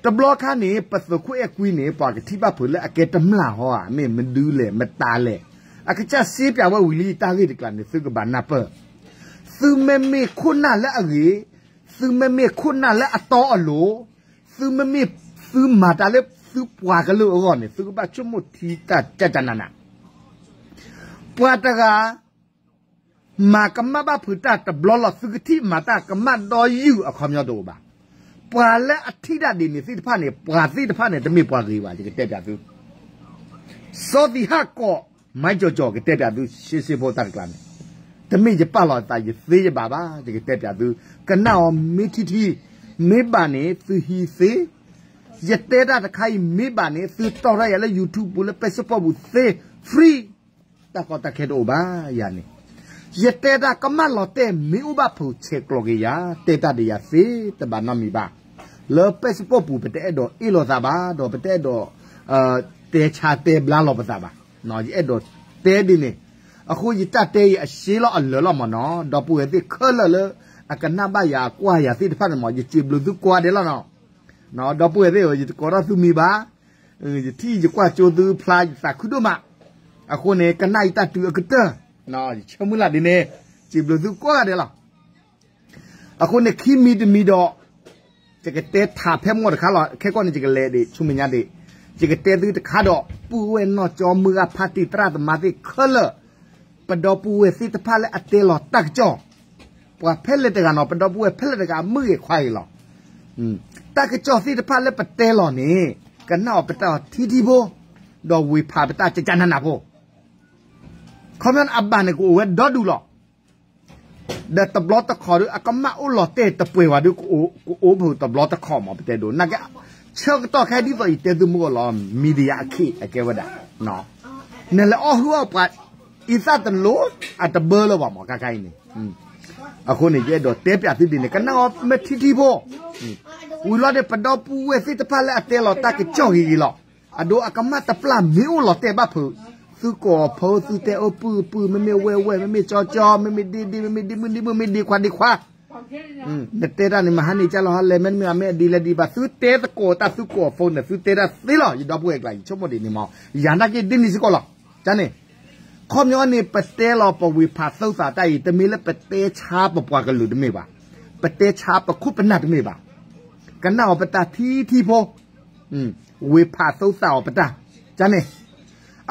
တဘျီခါန့ၣ် ပသုးခိၣ်အဲၣ်ကွံန့ၣ် ပှၤကထံၣ်ဘၣ်ဖုးလၢအကဲတမျၢ်ဟီဧါ, မ့ၢ်မနုၤလဲၣ်, မတၤလဲၣ်. အကစၢ်စ့ပၠးဝဲဝံၤလံတၢ်ဂ့ၢ်တကျါန့ၣ် သုကဘၣ်နၢ်ပၢၢ်. သုမ့မ့ၢ်ခိၣ်နၢ်လၢအဂ့ၤ, သုမ့မ့ၢ်ခိၣ်နၢ်လၢအတီအလိၤ, သုမ့မ့ၢ်သုမၤတၢ်လၢသုပှၤကလုာ်အဂီၢ်န့ၣ် သုကဘၣ်ဆိကမိၣ်ထံတၢ်ကၢ်ကၢ်နးနး. ပှၤတဂၤ မၤကမၣ်ဘၣ်ဖုးတၢ်တဘျီလီၤ သုကထံၣ်မၤတၢ်ကမၣ်ဒီးယုၢ်အခီပညီတအိၣ်ဘၣ်. ပှၤလၢအထံၣ်တၢ်ဒ်န့ၣ်သ့ၣ်တဖၣ်န့ၣ် ပှၤသ့ၣ်တဖၣ်န့ၣ် တမ့ၢ်ပှၤဂ့ၤဘၣ် ယကတဲပၠးသု. စီၤသံးဟးကီး မၤကၠီၤကၠီၤ ကတဲပၠးသု ရှဲရှဲဖိတၢ်တကျါန့ၣ် တမ့ၢ်ယပာ်လီၤအသးယသ့ယဘၣ်ဘၣ် ယကတဲပၠးသု. ကနၣ်အီၤမ့ၢ်ထံထံ မ့ၢ်ဘၣ်န့ၣ် သုဟံးသ့. ယတဲတၢ်တခါအံၤမ့ၢ်ဘၣ်န့ၣ် သုတီၢ်ထီၣ်ယၤလၢ YouTube ပူၤလၢ Facebook ပူၤသ့ free တၢ်ကီတၢ်ခဲတအိၣ်ဘၣ်ယၤန့ၣ်. ယတဲတၢ်ကမၣ်လီၤတဲာ်မ့ၢ်အိၣ်ဘၣ်ဖုးဆဲးကျိးက့ၤယၤ တဲတၢ်ဒီးယၤသ့တဘၣ်နီတမံၤဘၣ်. လၢ Facebook ပူၤ ပတအဲၣ်ဒိးအ့ၣ်လိာ်သးဘၣ် ဒီးပတအဲၣ်ဒိး တဲဆါတဲဘျါလီၤပသးဘၣ်. ယအဲၣ်ဒိးတဲဒ်န့ၣ်. အဃိယတၢ်တဲအံၤအရှဲလီၤအလၢာ်လီၤမ့ၢ်နီၤ ဒီပုၢ်ဝဲၢ်သ့ၣ်ခဲလၢာ်လၢ အကနၣ်ဘၣ်ယၤကွၢ်ယၤသ့ၣ်တဖၣ်န့ၣ်မ့ၢ် ယစံးဘျုးသုကိးဂၤဒဲးလီၤနီၤ. ဒီပုၢ်ဝဲၢ်သ့ၣ်ဧၢ ယတကိးထီၣ်သုမံၤဘၣ်. ယထံၣ်ယကွၢ်ကၠိသုဖျါယသးခုဒိၣ်မး. အဃိန့ၣ် ကနၣ်ယတၢ်တုၤအကတၢၢ် ယဆၢမုၢ်လၢ်ဒ်န့ၣ် စံးဘျုးသုကိးဂၤဒဲးလီၤ. အဃိန့ၣ် ခံမံၤတမံၤဒီး ယကတဲထးဖဲမီၢ်တခါလီၤ. ခဲကီၢ်န့ၣ် ယကလဲၤဒံး ဆူမဲာ်ညါဒံး ယကတဲသုတခါဒီး ပုၢ်ဝဲၢ်နီၢ်ကၠီမုၢ်ဂၢ်ဖါတံၢ်သရၣ်သမါသ့ၣ်ခဲလၢာ် ပဒီပုၢ်ဝဲၢ်သ့ၣ်တဖၣ်လၢအတဲလီၤတၢ်ကစီၣ် ပှၤဖဲလဲၣ်တဂၤနီၤ ပဒီပုၢ်ဝဲၢ်ဖဲလဲၣ်တဂၤ မုၢ်ဂ့ၤခွါဂ့ၤလီၤ. တၢ်ကစီၣ်သ့ၣ်တဖၣ်လၢပတဲလီၤန့ၣ် ကနၣ်အီၤပတၢ်အီၤထံထံဖိ ဒီးဝ့ၤဖးပတၢ်ကကနနဖိ ခီပညီန့ၣ် အဘၣ်န့ၣ် ကအိၣ်ဝဲဒီဒူၣ်လီၤ. ဒီးတဘျီတခီၣ်ဒီး အကမၣ်အိၣ်လီၤတဲာ်တပှဲၤဝဲဒီး ကအိၣ်ဖုးတဘျီတခီၣ်မး ပတဲဒိး နာ်က့ ဆၢကတီၢ်ခဲဒ်သိးယတဲသုမုၢ်ဂီၢ်လီၤ media အခ့အကဲဝဲဒၣ် နလဲၤအီၣ်ဟုၣ်အီၣ်ပှၤ အံသၣ်တလိၤ အတဘၢလၢၤဘၣ်မး ခါခါအံၤန့ၣ်. အဃိန့ၣ် ယအဲၣ်ဒိးတဲပၠးသုဒ်န့ၣ် ကနၣ်အီၤမ့ၢ်ထံထံဖိ ဝံၤလီၤန့ၣ် ပဒီပုၢ်ဝဲၢ်သ့ၣ်တဖၣ်လၢအတဲလီၤတၢ်ကစီၣ်ဂ့ၤဂ့ၤလီၤ. အဒိ အကမၣ်တပျၢ်မ့ၢ်အိၣ်လီၤတဲာ်ဘၣ်ဖုး သုကိးအီၤဖိ သုတဲအၢပုၢ်ပုၢ် မ့မ့ၢ်ဝဲၢ်ဝဲၢ် မ့မ့ၢ်ကၠီကၠီ မ့မ့ၢ်ဒ့ဒ့ မ့မ့ၢ်ဒ့မုၢ်ဒ့မုၢ် မ့မ့ၢ်ဒ့ခွါဒ့ခွါ နတဲတၢ်န့ၣ် မဟါန့ၣ်ကၢ်လီၤဟါလဲၣ် မ့တမ့ၢ်အမ့ၢ်အဒ်လဲၣ်ဒ်ဘၣ် သုတဲသကိးတၢ် သုကိးအီၤဖိန့ၣ် သုတဲတၢ်သ့လီၤ ယဒီပုၢ်ဝဲၢ်ကျါ ယဆိကမိၣ်ဒ်န့ၣ်မး ယၤနာ်က့ဒ်န့ၣ်စ့ၢ်ကီးလီၤ. န့ၣ် ခီပညီန့ၣ် ပတဲလီၤပဝ့ၤဖးသုသးတၢ်အံၤ တမ့ၢ်လၢပတဲဆါပပှၤကလုာ်တမ့ၢ်ဘၣ်. ပတဲဆါပခိၣ်ပနၢ်တမ့ၢ်ဘၣ်. ကနၣ်အီၤပတၢ်ထံထံဖိ ဝ့ၤဖးသုသးအီၤပတၢ် န့ၣ်.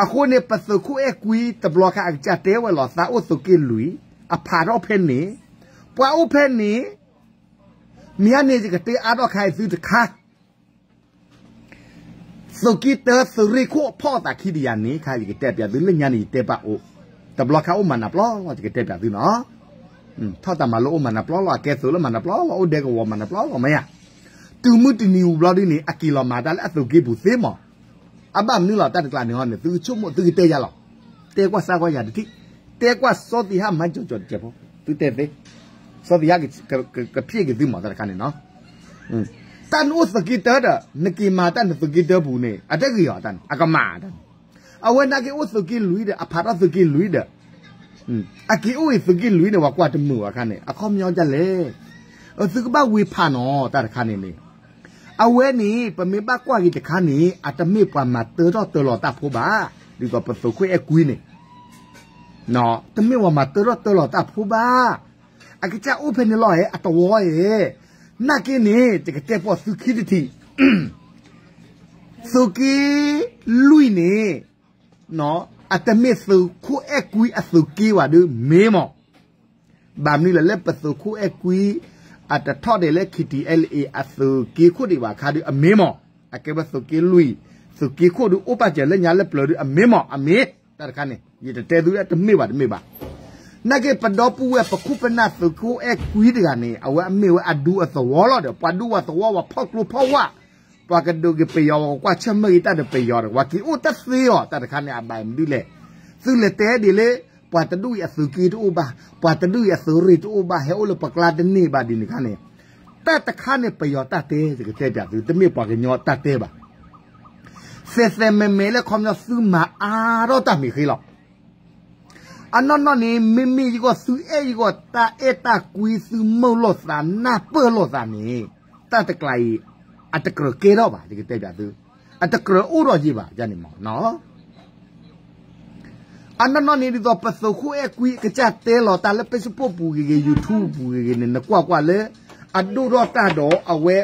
အဃိန့ၣ် ပသုးခိၣ်အဲၣ်ကွံတဘျီခါ အကစၢ်တဲဝဲလီၤ သးအိၣ်သုးက့လွံၢ် အဖးထီၣ်ဖဲန့ၣ် ပှၤအိၣ်ဖဲန့ၣ် မ့ၢ်အန့ၣ် ယကတဲအါထီၣ်ခါအံၤသုတခါ သုးက့တၢ သုးရ့ၣ်ခိၣ်ဖီၣ်အသးခံတယၤန့ၣ် ခါယကတဲပၠးသုလၢညါန့ၣ် ယတဲပာ်အိၣ် တဘျီခါအိၣ်မၤနၤပျီလီၤ ယကတဲပၠးသုနီၤ. ထီၣ်တၢ်မၤလိအိၣ်မၤနၤပျီလီၤ အကဲသုးလၢမၤနၤပျီလီၤ အိၣ်ဒဲကဝီၤမၤနၤပျီလီၤ မ့ၢ်ဧါ. တုၤမုၢ်တနံၤဝံၤဘျီဒ်န့ၣ် အက့ၤလီၤမၤတၢ်လၢအသုးက့ပူၤသ့မး. အဘၣ်မနုၤလီၤ တၢ်တကျါန့ၣ်ဟီန့ၣ် သုကဆိကမိၣ် သုကတဲယၤလီၤ. တဲကွၢ်စၢ်ကွၢ်ယၤတထံၣ်, တဲကွၢ်စီၤသံဟးမၤကၠီၤကၠီၤတစဲးဖိ, သုတဲသ့, စီၤသံဟးကဖျ့က့ၤသုမး တၢ်တခါန့ၣ်နီၤ. တၢ်နအိၣ်သုးက့တၢဒီး နက့ၤမၤတၢ်နသုးက့တၢပူၤန့ၣ် အတဂ့ၤအီၤတၢ်န့ၣ် အကမၣ်တၢ်န့ၣ်. အဝဲနာ်က့အိၣ်သုးက့လွံၢ်ဒီး အဖးထီၣ်သုးက့လွံၢ်ဒီး အက့ၤအိၣ်အံၤသုးက့လွံၢ်န့ၣ် ပှၤကွၢ်တမုာ်ဘၣ်အခါန့ၣ် အခီပညီဒ်လဲၣ်. သုကဘၣ်ဝ့ၤဖးနီၤ တၢ်တခါန့ၣ်န့ၣ် အဝဲန့ၣ် ပမ့ၢ်ဘၣ်ကွၢ်က့ၤတခါန့ၣ် အတမ့ၢ်ပှၤမၤတၢထီၣ်တၢလီၤတၢ်ဖိဘၣ်. ဒ်သိးပသုးခိၣ်အဲၣ်ကွံန့ၣ် တမ့ၢ်ပှၤမၤတၢထီၣ်တၢလီၤတၢ်ဖိဘၣ်. အကစၢ်အိၣ်ဖဲန့ၣ်လီၤဧဲ အတဝီဧဲ. နာ်က့န့ၣ် ယကတဲပိာ်သုခံတထံၣ် သုးက့လွံၢ်န့ၣ် အတမ့ၢ်သုးခိၣ်အဲၣ်ကွံအသုးက့ဘၣ်ဒီးမ့ၢ်မး. ဘၣ်မနုၤလဲၣ် လၢပသုးခိၣ်အဲၣ်ကွံ အတထီၣ်ဒဲးလၢ KTLA အသုးက့ခိၣ်ဒံးဘၣ်အခါဒီးအမ့ၢ်မး. အကဲဝဲသုးက့လွံၢ် သုးက့ခိၣ်ဒီးအိၣ်ပာ်စၢၤလၢညါလၢပျၢၤဒီးအမ့ၢ်မး အမ့ၢ် တၢ်တခါန့ၣ် ယတတဲသုတမ့ၢ်ဘၣ်တမ့ၢ်ဘၣ်. နာ်က့ပဒီပုၢ်ဝဲၢ်ပခိၣ်ပနၢ်သုးခိၣ်အဲၣ်ကွံတဂၤန့ၣ် အဝဲအမ့ၢ်ဝဲအဒူအသဝီလီၤဒီး ပှၤဒူပှၤသဝီပှၤဖီၣ်ကျိဖီၣ်ဝါ, ပှၤကဒုးက့ၤပယီၤ ပှၤကကွၢ်ဆၢၣ်မဲာ်ဂ့ၤတၢ်ဒီးပယီၤဒီး ပှၤက့ၤအိၣ်တသ့အီၤ တၢ်တခါန့ၣ် အဘၣ်မနုၤလဲၣ်. သုလဲၤတဲဒ်လဲၣ်, ပှၤတဒူၣ်အံၤအသုးက့တအိၣ်ဘၣ်, ပှၤတဒူၣ်အံၤအသုးရ့ၣ်တအိၣ်ဘၣ်, ဟဲအိၣ်လၢပကျါတန့ၢ်ဘၣ်ဒ်န့ၣ်ခါန့ၣ်, တၢ်တခါန့ၣ် ပယီၤတၢ်တဲ ယကတဲပၠးသု တမ့ၢ်ပှၤကညီတၢ်တဲဘၣ်. သဲးသဲးမဲမဲလၢခီပညီသုမၤအါထီၣ်တၢ်မ့ၢ်ဃ့လီၤ. အနီၢ်နီၢ်န့ၣ် မ့မ့ၢ်ယဂီၢ်သုအဲၣ်ယဂီၢ် တၢ်အဲၣ်တၢ်ကွံ သုမုာ်လိာ်သး နၢ်ပၢၢ်လိာ်သးန့ၣ်, တၢ်တကျးအံၤ အတကြၢးကဲထီၣ်ဘၣ် ယကတဲပၠးသု, အတကြၢးအိၣ်ထီၣ်ယံၤဘၣ်န့ၣ်မ့ၢ်နီၤ. အနီၢ်နီၢ်န့ၣ်ဒ်သိး ပသုးခိၣ်အဲၣ်ကွံကစၢ်တဲလီၤတၢ်လၢ Facebook ပူၤဂ့ၤဂ့ၤ YouTube ပူၤဂ့ၤဂ့ၤန့ၣ် နကွၢ်ကွၢ်လၢ အဒိၣ်ထီၣ်တၢ်ဒီးအဝဲ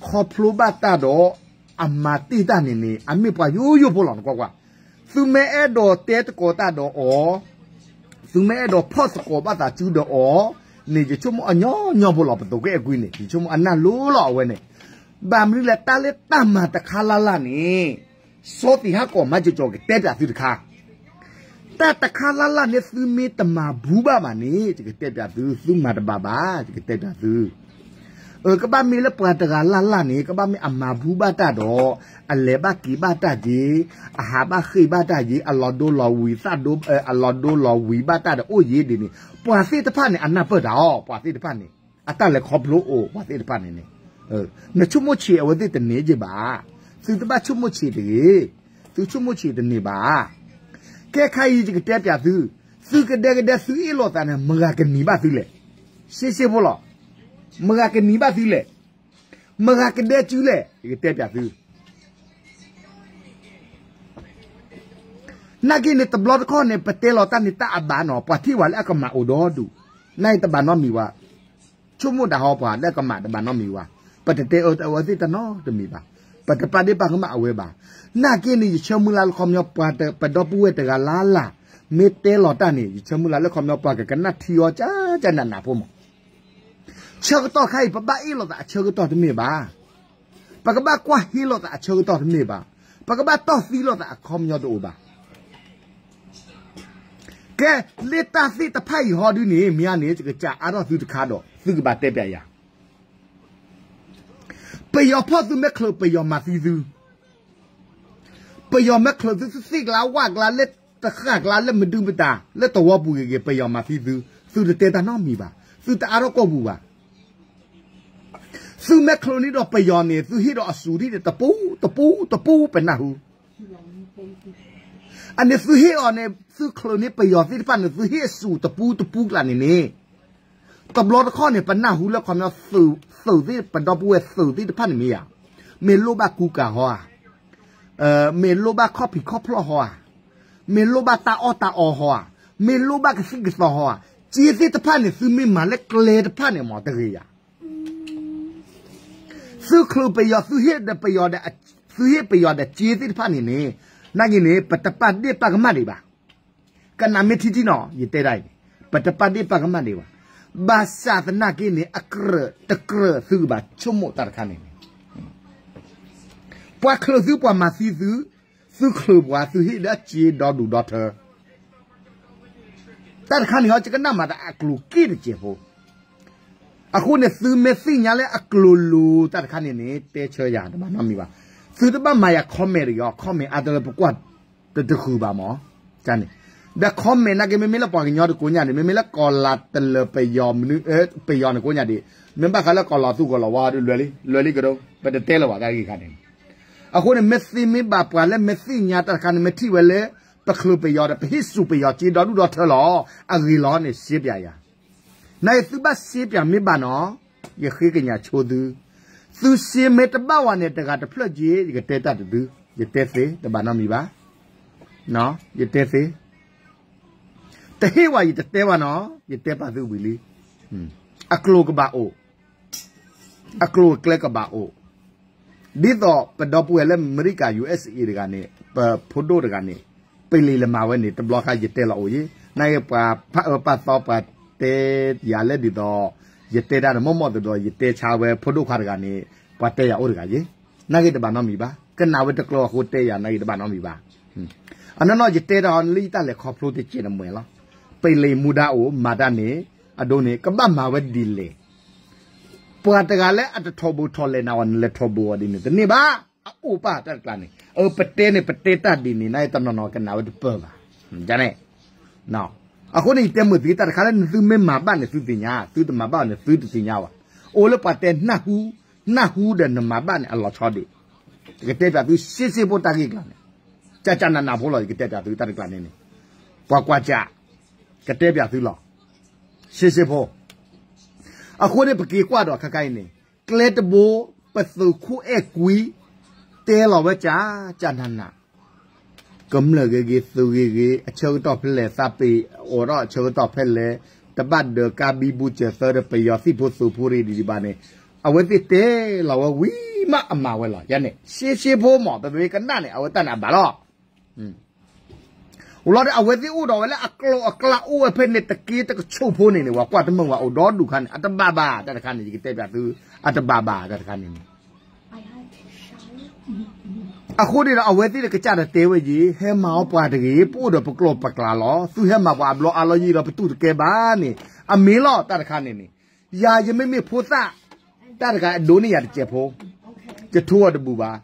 ခီဖျိဘၣ်တၢ်ဒီး အမၤတ့ၢ်တၢ်န့ၣ်န့ၣ် အမ့ၢ်ပှၤယိယိဖိလီၤ နကွၢ်ကွၢ်. သုမ့ၢ်အဲၣ်ဒိးတဲသကိးတၢ်ဒီးအီၤ, သုမ့ၢ်အဲၣ်ဒိးဖီၣ်သကိးဘၣ်သးစုဒီးအီၤန့ၣ် ယဆိကမိၣ်အညီညီဖိလီၤ ပသုးခိၣ်အဲၣ်ကွံန့ၣ် ယဆိကမိၣ်အနၢ်လိၤလီၤအဝဲန့ၣ်. ဘၣ်မနုၤလဲၣ် တၢ်လၢတၢ်မၤတခါလၢ်လၢ်န့ၣ် စီသံးဟးကီးမၤကၠီကၠီ ကတဲပၠးသုတခါ တၢ်တခါလၢ်လၢ်န့ၣ် သုမ့ၢ်တမၤဘူးဘၣ်ဘၣ်န့ၣ် ယကတဲပၠးသု သုမၤတဘၣ်ဘၣ် ယကတဲပၠးသု. အၢ ကဘၣ်မ့ၢ်လၢပှၤတဂၤလၢ်လၢ်န့ၣ် ကဘၣ်မ့ၢ်အမၤဘူးဘၣ်တၢ်ဒီး အလဲၤဘၣ်က့ၤဘၣ်တၢ်က့ၤ, အဟးဘၣ်ဃ့ၢ်ဘၣ်တၢ်က့ၤ, အလီၤဒိလီၤဝံၤသၣ်ဒိ အလီၤဒိလီၤဝံၤဘၣ်တၢ်ဒီးအိၣ်ယံၤဒ်န့ၣ် ပှၤသ့ၣ်တဖၣ်န့ၣ် အနၢ်ပၢၢ်တၢ်အီၤ ပှၤသ့ၣ်တဖၣ်န့ၣ် အတၢ်လဲၤခီဖျိအိၣ် ပှၤသ့ၣ်တဖၣ်န့ၣ်န့ၣ် နဆိကမိၣ်ဆံးအဝဲသ့ၣ်တန့ၢ်က့ဘၣ်. သုတဘၣ်ဆိကမိၣ်ဆံးတဂ့ၤ, သုဆိကမိၣ်ဆံးတန့ၢ်ဘၣ်. ခဲခါအံၤယကတဲပၠးသု, သုကဒဲကဒဲသုအ့ၣ်လိာ်သးန့ၣ် မတၤကနံၤဘၣ်သုလဲၣ်. ရှဲရှဲဖိလီၤ. မတၤကနံၤဘၣ်သုလဲၣ်. မတၤကဒဲစုလဲၣ် ယကတဲပၠးသု. နာ်က့န့ၣ် တဘျီတခီၣ်န့ၣ် ပတဲလီၤတၢ်န့ၣ်တၢ်အဘၣ်နီၤ ပှၤထံၣ်ဝဲလၢအကမၣ်အိၣ်ဒီဒူၣ်, နာ်က့တဘၣ်နီတမံၤဝဲ ဆိကမိၣ်ဒၣ်ဟီပှၤလၢအကမၣ်တဘၣ်နီတမံၤဘၣ်. ပတတဲအၢအဝဲသ့ၣ်တနီတမံၤဘၣ်. ပတပာ်ဒ့ၣ်ပာ်ကမၣ်အဝဲဘၣ်. နာ်က့န့ၣ် ယဆၢမုၢ်လၢ်လၢခီပညီ ပှၤပဒီပုၢ်ဝဲၢ်တဂၤလၢ်လၢ် မ့ၢ်တဲလီၤတၢ်န့ၣ် ယဆၢမုၢ်လၢ်လၢခီပညီ ပှၤကကနၣ်ထံအီၤကၠၢကၠၢနးနးဖိမး. ဆၢကတီၢ်ခါအံၤ ပဘၣ်အ့ၣ်လိာ်သးအဆၢကတီၢ်တမ့ၢ်ဘၣ်. ပကဘၣ်ကွၢ်ဟ့လိာ်သးအဆၢကတီၢ်တမ့ၢ်ဘၣ်. ပကဘၣ်တီၢ်သံလိာ်သးအခီပညီတအိၣ်ဘၣ်. ကဲ, လၢတၢ်သ့ၣ်တဖၣ်အံၤဟီဒုန့ၣ် မ့ၢ်အန့ၣ် ယကစံးအါထီၣ်သုတခါဒီး သုကဘၣ်တဲပၠးယၤ. ပယီၤဖီၣ်သုမ့ၢ်ချုး ပယီၤမၤသံသု, ပယီၤမ့ၢ်ချုးသု သုသ့ၣ်ကျါဝၣ်ကျါ လၢတဃၣ်ကျါ လၢမဒုမတၤ လၢသဝီပူၤဂ့ၤဂ့ၤ ပယီၤမၤသံသု, သုတတဲတၢ်နီတမံၤဘၣ်, သုတအါထီၣ်ကီၢ်ပူၤဘၣ်. သုမ့ၢ်ချုးန့ၣ်ဒီးပယီၤန့ၣ် သုဟ့ၣ်ဒီးအစူၤဒ်န့ၣ် တပူၤတပူၤတပူၤ ပနၢ်ဟူ အန့ၣ် သုဟ့ၣ်အီၤန့ၣ် သုချုးန့ၢ်ပယီၤသ့ၣ်တဖၣ်န့ၣ် သုဟ့ၣ်အစူၤတပူၤတပူၤကျါန့ၣ်န့ၣ်, တဘျီတခီၣ်န့ၣ် ပနၢ်ဟူလၢခီပညီ သုးသ့ၣ် ပဒီပုၢ်ဝဲၢ်သုးသ့ၣ်တဖၣ်န့ၣ်မ့ၢ်ဧါ, မ့ၢ်လိၣ်ဘၣ်ကူကၤဟီဧါ, မ့ၢ်လိၣ်ဘၣ်ခီၣ်ဖံးခီၣ်ဖျီၣ်ဟီဧါ, မ့ၢ်လိၣ်ဘၣ်တၢ်အီၣ်တၢ်အီဟီဧါ, မ့ၢ်လိၣ်ဘၣ်ကသံၣ်ကသီဟီဧါ, စ့သ့ၣ်တဖၣ်န့ၣ် သုမ့ၢ်မၤလၢကျဲတဖၣ်န့ၣ်မ့ၢ်တဂ့ၤဧါ. သုချုးပယီၤ သုဟ့ၣ်ဒီးပယီၤဒီး သုဟ့ၣ်ပယီၤဒီးစ့သ့ၣ်တဖၣ်န့ၣ်န့ၣ်, နာ်က့န့ၣ် ပတပာ်ဒ့ၣ်ပာ်ကမၣ်ဒံးဘၣ်. ကနၣ်မ့ၢ်ထံထံနီၤ ယတဲဒ်အံၤန့ၣ်, ပတပာ်ဒ့ၣ်ပာ်ကမၣ်ဒံးဘၣ်. ဘၣ်ဆၣ်သနာ်က့န့ၣ် အကြၢးတကြၢးသုကဘၣ်ဆိကမိၣ်တၢ်တခါန့ၣ်န့ၣ်, ပှၤချုးသု ပှၤမၤသံသု, သုချုးပှၤ သုဟ့ၣ်ဒီးစ့ဒီဒူၣ်ဒီထၢ တၢ်တခါန့ၣ်ဟီ ယကနၣ်မၤတၢ်အကျိၤက့ၣ်တစဲးဖိ. အဃိန့ၣ် သုမ့ၢ်သ့ၣ်ညါလၢအကျိၤလိၤတၢ်တခါန့ၣ်န့ၣ် တဲဆၢယၤတဘၣ်နီတမံၤဘၣ်. သုတဘၣ်မၤယၤ comment တဂ့ၤအီၤ comment အါတလၢပကွၢ်တတဃုာ်ဘၣ်မး. န့ၣ်, ဒီး comment နာ်က့ မ့မ့ၢ်လၢပှၤကညီတကိးညါန့ၣ် မ့မ့ၢ်လၢကီၤလၤတလၢာ်ပယီၤမနုၤ ပယီၤန့ၣ်ကိးညါဒံး, မ့ၢ်ဘၣ်ဃးလၢကီၤလၤသူကီၤလၤဝါဒီး လွဲၤလံ လွဲၤလံကဒီး ပတတဲလၢၤဘၣ်တၢ်ဂ့ၢ်ခါန့ၣ်. အဃိန့ၣ် မ့ၢ်သ့မ့ၢ်ဘၣ်ပှၤလၢမ့ၢ်သ့ၣ်ညါတၢ်တခါန့ၣ် မ့ၢ်ထံၣ်ဝဲလၢ ပချုးပယီၤဒီး ပဟ့ၣ်စူၤပယီၤစ့ဒီဒူၣ်ဒီထၢလီၤ အဂ့ၤလီၤန့ၣ် ရှင်းပြရန်. နာ်က့သုဘၣ်ရှင်းပြမ့ၢ်ဘၣ်နီၤ, ယဃ့ကညးဆိသု, သုရှင်းမ့ၢ်တဘၣ်ဝဲန့ၣ် တဂၤတဖျၢၣ်က့ ယကတဲတၢ်တဒု, ယတဲသ့တဘၣ်နီတမံၤဘၣ်. ယတဲသ့, တဟ့ၣ်ဝဲယတတဲဘၣ်နီၤ, ယတဲပာ်သုဝံၤလံ. အကျိၤကဘၣ်အိၣ်, အကျိၤအကျဲကဘၣ်အိၣ်. ဒ်သိးပဒီပုၢ်ဝဲၢ်လၢအမဲရကၤ ယူအ့ၣ်စ့ၣ်အ့ၣ် တဂၤန့ၣ် ပဖိဒိၣ်တဂၤန့ၣ် ပလံာ်လၢမၤဝဲန့ၣ် တဘျီဃီယတဲလီၤအိၣ်ယံၤ, နာ်က့ပှၤပာ်အၢပာ်သီ ပှၤတဲယၤလၢဒ်သိး ယတဲတၢ်တမီၢ်မီၢ်သဒီး ယတဲဆါဝဲဖိဒိၣ်ခွါတဂၤန့ၣ် ပှၤတဲယၤအိၣ်တဂၤယံၤ, နာ်က့တဘၣ်နီတမံၤဘၣ်. ကနၣ်ဝဲတကျိၤအဃိတဲယၤ နာ်က့တဘၣ်နီတမံၤဘၣ်. အနီၢ်နီၢ်ယတဲတၢ်အီၤလၢယတၢ်လဲၤခီဖျိတကဲးတမှဲၤလီၤ. ပလံးမူဒါအိၣ်မၤတၢ်န့ၣ် အဒိန့ၣ် ကဘၣ်မၤဝဲဒ်လဲၣ်. ပှၤတဂၤလၢအတထီဘိထီလဲၤနၤအီၤ နလဲၤထီဘိအီၤဒ်န့ၣ် တန့ၢ်ဘၣ်. အအိၣ်ပၢ်တၢ်တကျါန့ၣ် အပတဲန့ၣ် ပတဲတၢ်ဒ်န့ၣ် နတနီၤနီၤကနၣ်ဝဲတပၢၢ်ဘၣ်န့ၣ်. အဃိန့ၣ် ယတဲမုာ်သု တၢ်တခါလၢနသုမ့ၢ်မၤဘၣ်န့ၣ် သုသ့ၣ်ညါ, သုတမၤဘၣ်န့ၣ် သုတသ့ၣ်ညါဘၣ်. အိၣ်လၢပှၤတဲနၢ်ဟူ, နၢ်ဟူဒီးနမၤဘၣ်န့ၣ် အလီၤဆီဒံး. ယကတဲပၠးသု ရှဲရှဲဖိတၢ်ဂ့ၢ်ကျါန့ၣ်, ကၠၢ်ကၠၢ်နးနးဖိလီၤ. ယကတဲပၠးသု တၢ်တကျါန့ၣ်န့ၣ်, ပှၤကွၢ်ကၠး, ကတဲပၠးသုလီၤ. ရှဲရှဲဖိ အဃိန့ၣ် ပက့ၤကွၢ်ဒီးခါခါအံၤန့ၣ် ကျဲတဘိ ပသုးခိၣ်အဲၣ်ကွံ တဲလီၤဝဲကၠၢ်ကၠၢ်နးနး, ကမျၢၢ်ဂ့ၤဂ့ၤ သုးဂ့ၤဂ့ၤ အဆၢကတီၢ်ဖဲလဲၣ် သးပ့ၤအိးထီၣ်အဆၢကတီၢ်ဖဲလဲၣ်, တဘၣ်ဒၢးကါဘံဘူစၢၤသၢဒီး ပယီၤသံၣ်ဖိသုးဖိရ့ဒံးဒံးဘၣ်န့ၣ်, အဝဲသ့ၣ်တဲလီၤဝဲဝံၤမး အမၤဝဲလီၤ. ယန့ၣ် ရှဲရှဲဖိမး ပမ့ၢ်ကနၣ်န့ၣ် အဝဲတၢ်န့ၣ်အဘၣ်လီၤ. လီၤဒီး အဝဲသ့ၣ်အိၣ်ဒီးဝဲလၢအကျိၤအကျဲအိၣ်ဝဲဖဲန့ၣ် တက့တကဆိးဖိန့ၣ်န့ၣ် ပှၤကွၢ်တမုာ်ဝဲ အိၣ်ဒီဒူၣ်ခါန့ၣ် အတဘၣ်ဘၣ် တၢ်တခါန့ၣ် ယကတဲပၠးသု, အတဘၣ်ဘၣ် တၢ်တခါန့ၣ်န့ၣ်. အဃိန့ၣ်ဒီး အဝဲသ့ၣ်တကစၢ်ဒီးတဲဝဲယ့ၣ်, ဟဲမၤအီၤပှၤတဂ့ၤ, ပအိၣ်ဒီးပကျိာ်ပကျဲလီၤ. သုဟဲမၤပှၤအဘျီအါလီၤယံာ်လီၤ ပတူၢ်တကဲဘၣ်န့ၣ်, အမ့ၢ်လီၤ တၢ်တခါန့ၣ်န့ၣ်. ယၤယမ့မ့ၢ်ဖိသၣ်, တၢ်တခါအဒိးန့ၢ်ယၤတစဲးဖိ, ယထိအီၤတဘူးဘၣ်.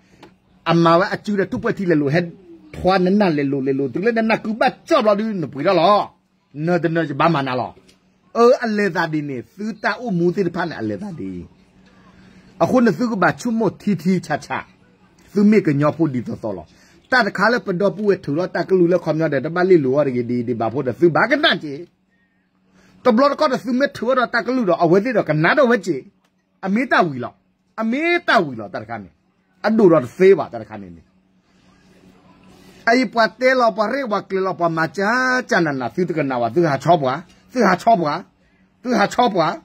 အမၤဝဲအစုဒီး ထူၣ်ပှဲၤထံလဲၤလိာ် ဟဲထွါနနၢ်လဲၤလိာ်လဲၤလိာ် တုၤလၢနနၢ်ကုဘၣ်ကၠီၣ်ဘျီဒုး နပှ့ၤထီၣ်လီၤ. နတနၢၤယဘၣ်မၤနၤလီၤ. အၢ အလဲၤသးဒ်န့ၣ် သုတၢ်အိၣ်မူသ့ၣ်တဖၣ်န့ၣ် အလဲၤသးဒ်အံၤ. အဃိန့ၣ် သုကဘၣ်ဆိကမိၣ်ထံထံဆးဆး, သုမ့ၢ်ကညီဖိဒ်သိးသိးလီၤ. တၢ်တခါလၢပဒီပုၢ်ဝဲၢ်ထုးထီၣ်တၢ်ကလုၢ်လၢခီပညီဒီး တဘၣ်လ့ၣ်လိာ်အီၤတဂ့ၤဒ်အံၤဒ်ဘၣ်ဖိဒီး သုဘၣ်ကနၣ်က့ၤ. တဘျီတခီၣ်ဒီး သုမ့ၢ်ထုးထီၣ်ဒီးတၢ်ကလုၢ်ဒီး အဝဲသ့ၣ်ဒီးကနၣ်ဒီးဝဲက့ၤ. အမ့ၢ်တၢ်ဝံၤလီၤ. အမ့ၢ်တၢ်ဝံၤလီၤ တၢ်တခါန့ၣ်. အဒိၣ်ဒီးတသ့ဘၣ် တၢ်တခါန့ၣ်န့ၣ်. အအံၤပှၤတဲလီၤ ပှၤရဲၣ်ပှၤကျဲၤလီၤ ပှၤမၤကၠၢ်ကၠၢ်နးနး သုတကနၣ်ဘၣ် သုဟးဆီပှၤ, သုဟးဆီပှၤ, သုဟးဆီပှၤ,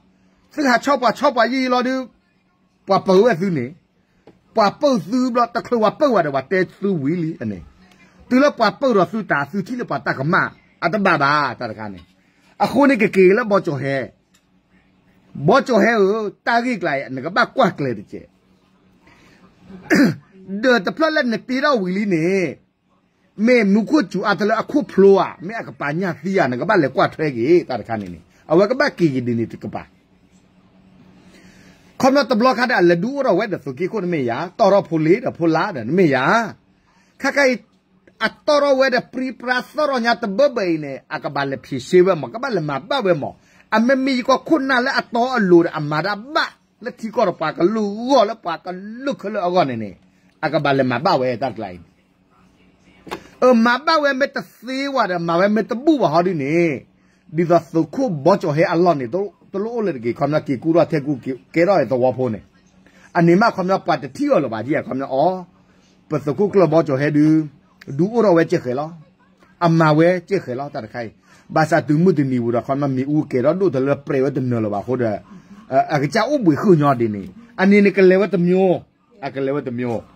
သုဟးဆီပှၤ ဆီပှၤယံာ်ယံာ်လီၤဒုး, ပှၤပၢၤဝဲသုန့ၣ်, ပှၤပၢၤသုဘျီ တချုးပှၤပၢၤဝဲဒီး ပှၤတဲသုဝံၤလံန့ၣ်, တုၤလၢပှၤပၢၤဒီးသုတၢ် သုထံၣ်လၢပှၤတၢ်ကမၣ် အတဘၣ်ဘၣ် တၢ်တခါန့ၣ်. အဃိန့ၣ် ကက့ၤလၢဘီကၠီၤဟဲ, ဘီကၠီၤဟဲဧၢ, တၢ်ဂ့ၢ်ကျါအံၤ နကဘၣ်ကွၢ်ကျဲၤတက့ၢ်. ဒီးတဖျၢၣ်လၢနတ့ထီၣ်ဝံၤလံန့ၣ်, မ့ၢ်မူခိၣ်စူၤအါတလၢအခိၣ်ဖျိဧါ, မ့ၢ်အကပာ်ညၣ်သံဧါ, နကဘၣ်လဲၤကွၢ်ထွဲက့ၤ တၢ်တခါန့ၣ်န့ၣ်. အဝဲကဘၣ်က့ၤက့ၤဒ်န့ၣ်တကပၤ. ခီပညီတဘျီခါဒီး အလဲၤဒုးအိၣ်ထီၣ်ဝဲဒီးသုးက့ခိၣ်တမ့ၢ်ယၤ, တီၢ်ထီၣ်ဖိလ့ၤဒီးဖိလါဒီးတမ့ၢ်ယၤ. ခါခါအံၤ အတီၢ်ထီၣ်ဝဲဒီးပြံပြါသီၣ်ထီၣ်ညါတဘၢဘၢအံၤန့ၣ် အကဘၣ်လဲၤဖံးရှဲဝဲမး, ကဘၣ်လဲၤမၤဘၣ်ဝဲမး. အမ့မ့ၢ်ယကီၢ်ခိၣ်နၢ်လၢအတီအလိၤဒီး အမၤတၢ်ဘၣ်လၢထံကီၢ်ဒီးပှၤကလုာ်ဂီၢ် လၢပှၤကလုာ်ခဲလၢာ်အဂီၢ်န့ၣ်န့ၣ်, အကဘၣ်လဲၤမၤဘၣ်ဝဲတၢ်တကျါအံၤန့ၣ်. အမၤဘၣ်ဝဲမ့ၢ်တသ့ဝဲဒီး မၤဝဲမ့ၢ်တဘူၣ်ဘၣ်ဟီဒ်န့ၣ်, ဒ်သိးသုးခိၣ်ဘီကၠီၤဟဲအလီၢ်န့ၣ် တလိၣ်အိၣ်လၢၤတဂ့ၤ, ခီပညီက့ၤကူထီၣ်ထဲကူကဲထီၣ်သဝီဖိန့ၣ်. အန့ၣ်မး ခီပညီပှၤတထံၣ်အီၤလၢၤဘၣ် ဒ်ခီပညီအီၤ, ပသုးခိၣ်ကျၢၢ်ဘီကၠီၤဟဲဒုး ဒုးအိၣ်ထီၣ်ဝဲကဲဃဲၤလီၤ. အမၤဝဲကဲဃဲၤလီၤ တၢ်တခါအံၤ. ဘၣ်ဆၣ်တုၤမုၢ်တနံၤဝံၤဒီး ခီပညီမ့ၣ်အူကဲၤထီၣ်ဒိၣ်တလၢပြဲးဝဲတနၢၤလၢၤဘၣ်အဃိဒီး အကစၢ်အိၣ်ဘှံးဃုာ်ညီဒ်န့ၣ်, အန့ၣ်န့ၣ်ကလဲၤဝဲတမျိုး, အကလဲၤဝဲတမျိုး.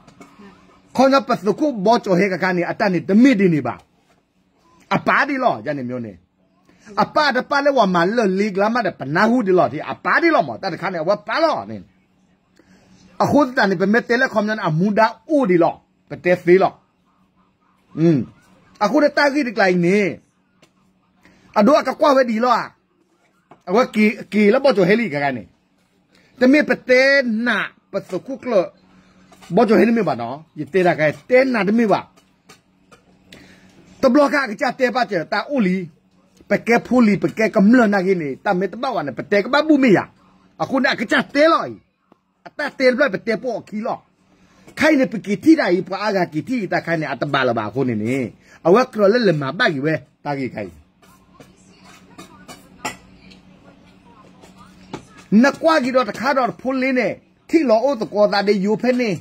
ခီပညီပသုးခိၣ်ဘီကၠီၤဟဲကခါန့ၣ် အတၢ်န့ၣ်တမ့ၢ်ဒ်န့ၣ်ဘၣ်. အပာ်ဒ်လီၤ ယန့ၣ်မျိုးန့ၣ်, အပာ်တပာ်လၢပှၤမၤလၢာ်လ့ကျါမးဒီး ပနၢ်ဟူဒ်လီၤ အပာ်ဒ်လီၤမး တၢ်တခါန့ၣ် အဝဲပာ်လီၤန့ၣ်. အဃိသတးန့ၣ် ပမ့ၢ်တဲလၢခီပညီန့ၣ် အမူဒါအိၣ်ဒံးလီၤ, ပတဲသ့လီၤ. အဃိန့ၣ်တၢ်ဂ့ၢ်တကျါအံၤန့ၣ် အဒိအကကွၢ်ဝဲဒ်အံၤလီၤဧါ. အဝဲက့ၤလၢဘီကၠီၤဟဲလံ ကခါန့ၣ်, တမ့ၢ်ပတဲနၤပသုးခိၣ်ကျၢၢ် ဘီကၠီၤဟဲတမ့ၢ်ဘၣ်နီၤ, ယတဲတၢ်ကါ တဲနၤတမ့ၢ်ဘၣ်. တဘျီခါအကစၢ်တဲဘၣ်စၢၤတၢ်အိၣ်လံ, ပကဲဖိလံၤ ပကဲကမျၢၢ်နာ်က့န့ၣ် တၢ်မ့ၢ်တဘၣ်ဝဲန့ၣ် ပတဲကဘၣ်ဘူၣ်မ့ၢ်ယၤ, အဃိန့ၣ် အကစၢ်တဲလီၤအံၤ, အတၢ်တဲတဖျၢၣ်ပတဲပိာ်အခံလီၤ. ခဲအံၤန့ၣ် ပက့ၤထံၣ်တၢ်အံၤ ပှၤအါဂၤက့ၤထံၣ်အံၤ တၢ်ခါန့ၣ် အတဘၣ်လၢၤဘၣ်အဃိန့ၣ်န့ၣ်, အဝဲကြၢးလၢလဲၤမၤဘၣ်က့ၤဝဲ တၢ်ဂ့ၢ်ခါအံၤ နကွၢ်က့ၤဒီးတခါဒီးတဖိလ့န့ၣ် ထံၣ်လီၤအိၣ်သကိးသးဒီးယိၤဖဲန့ၣ်,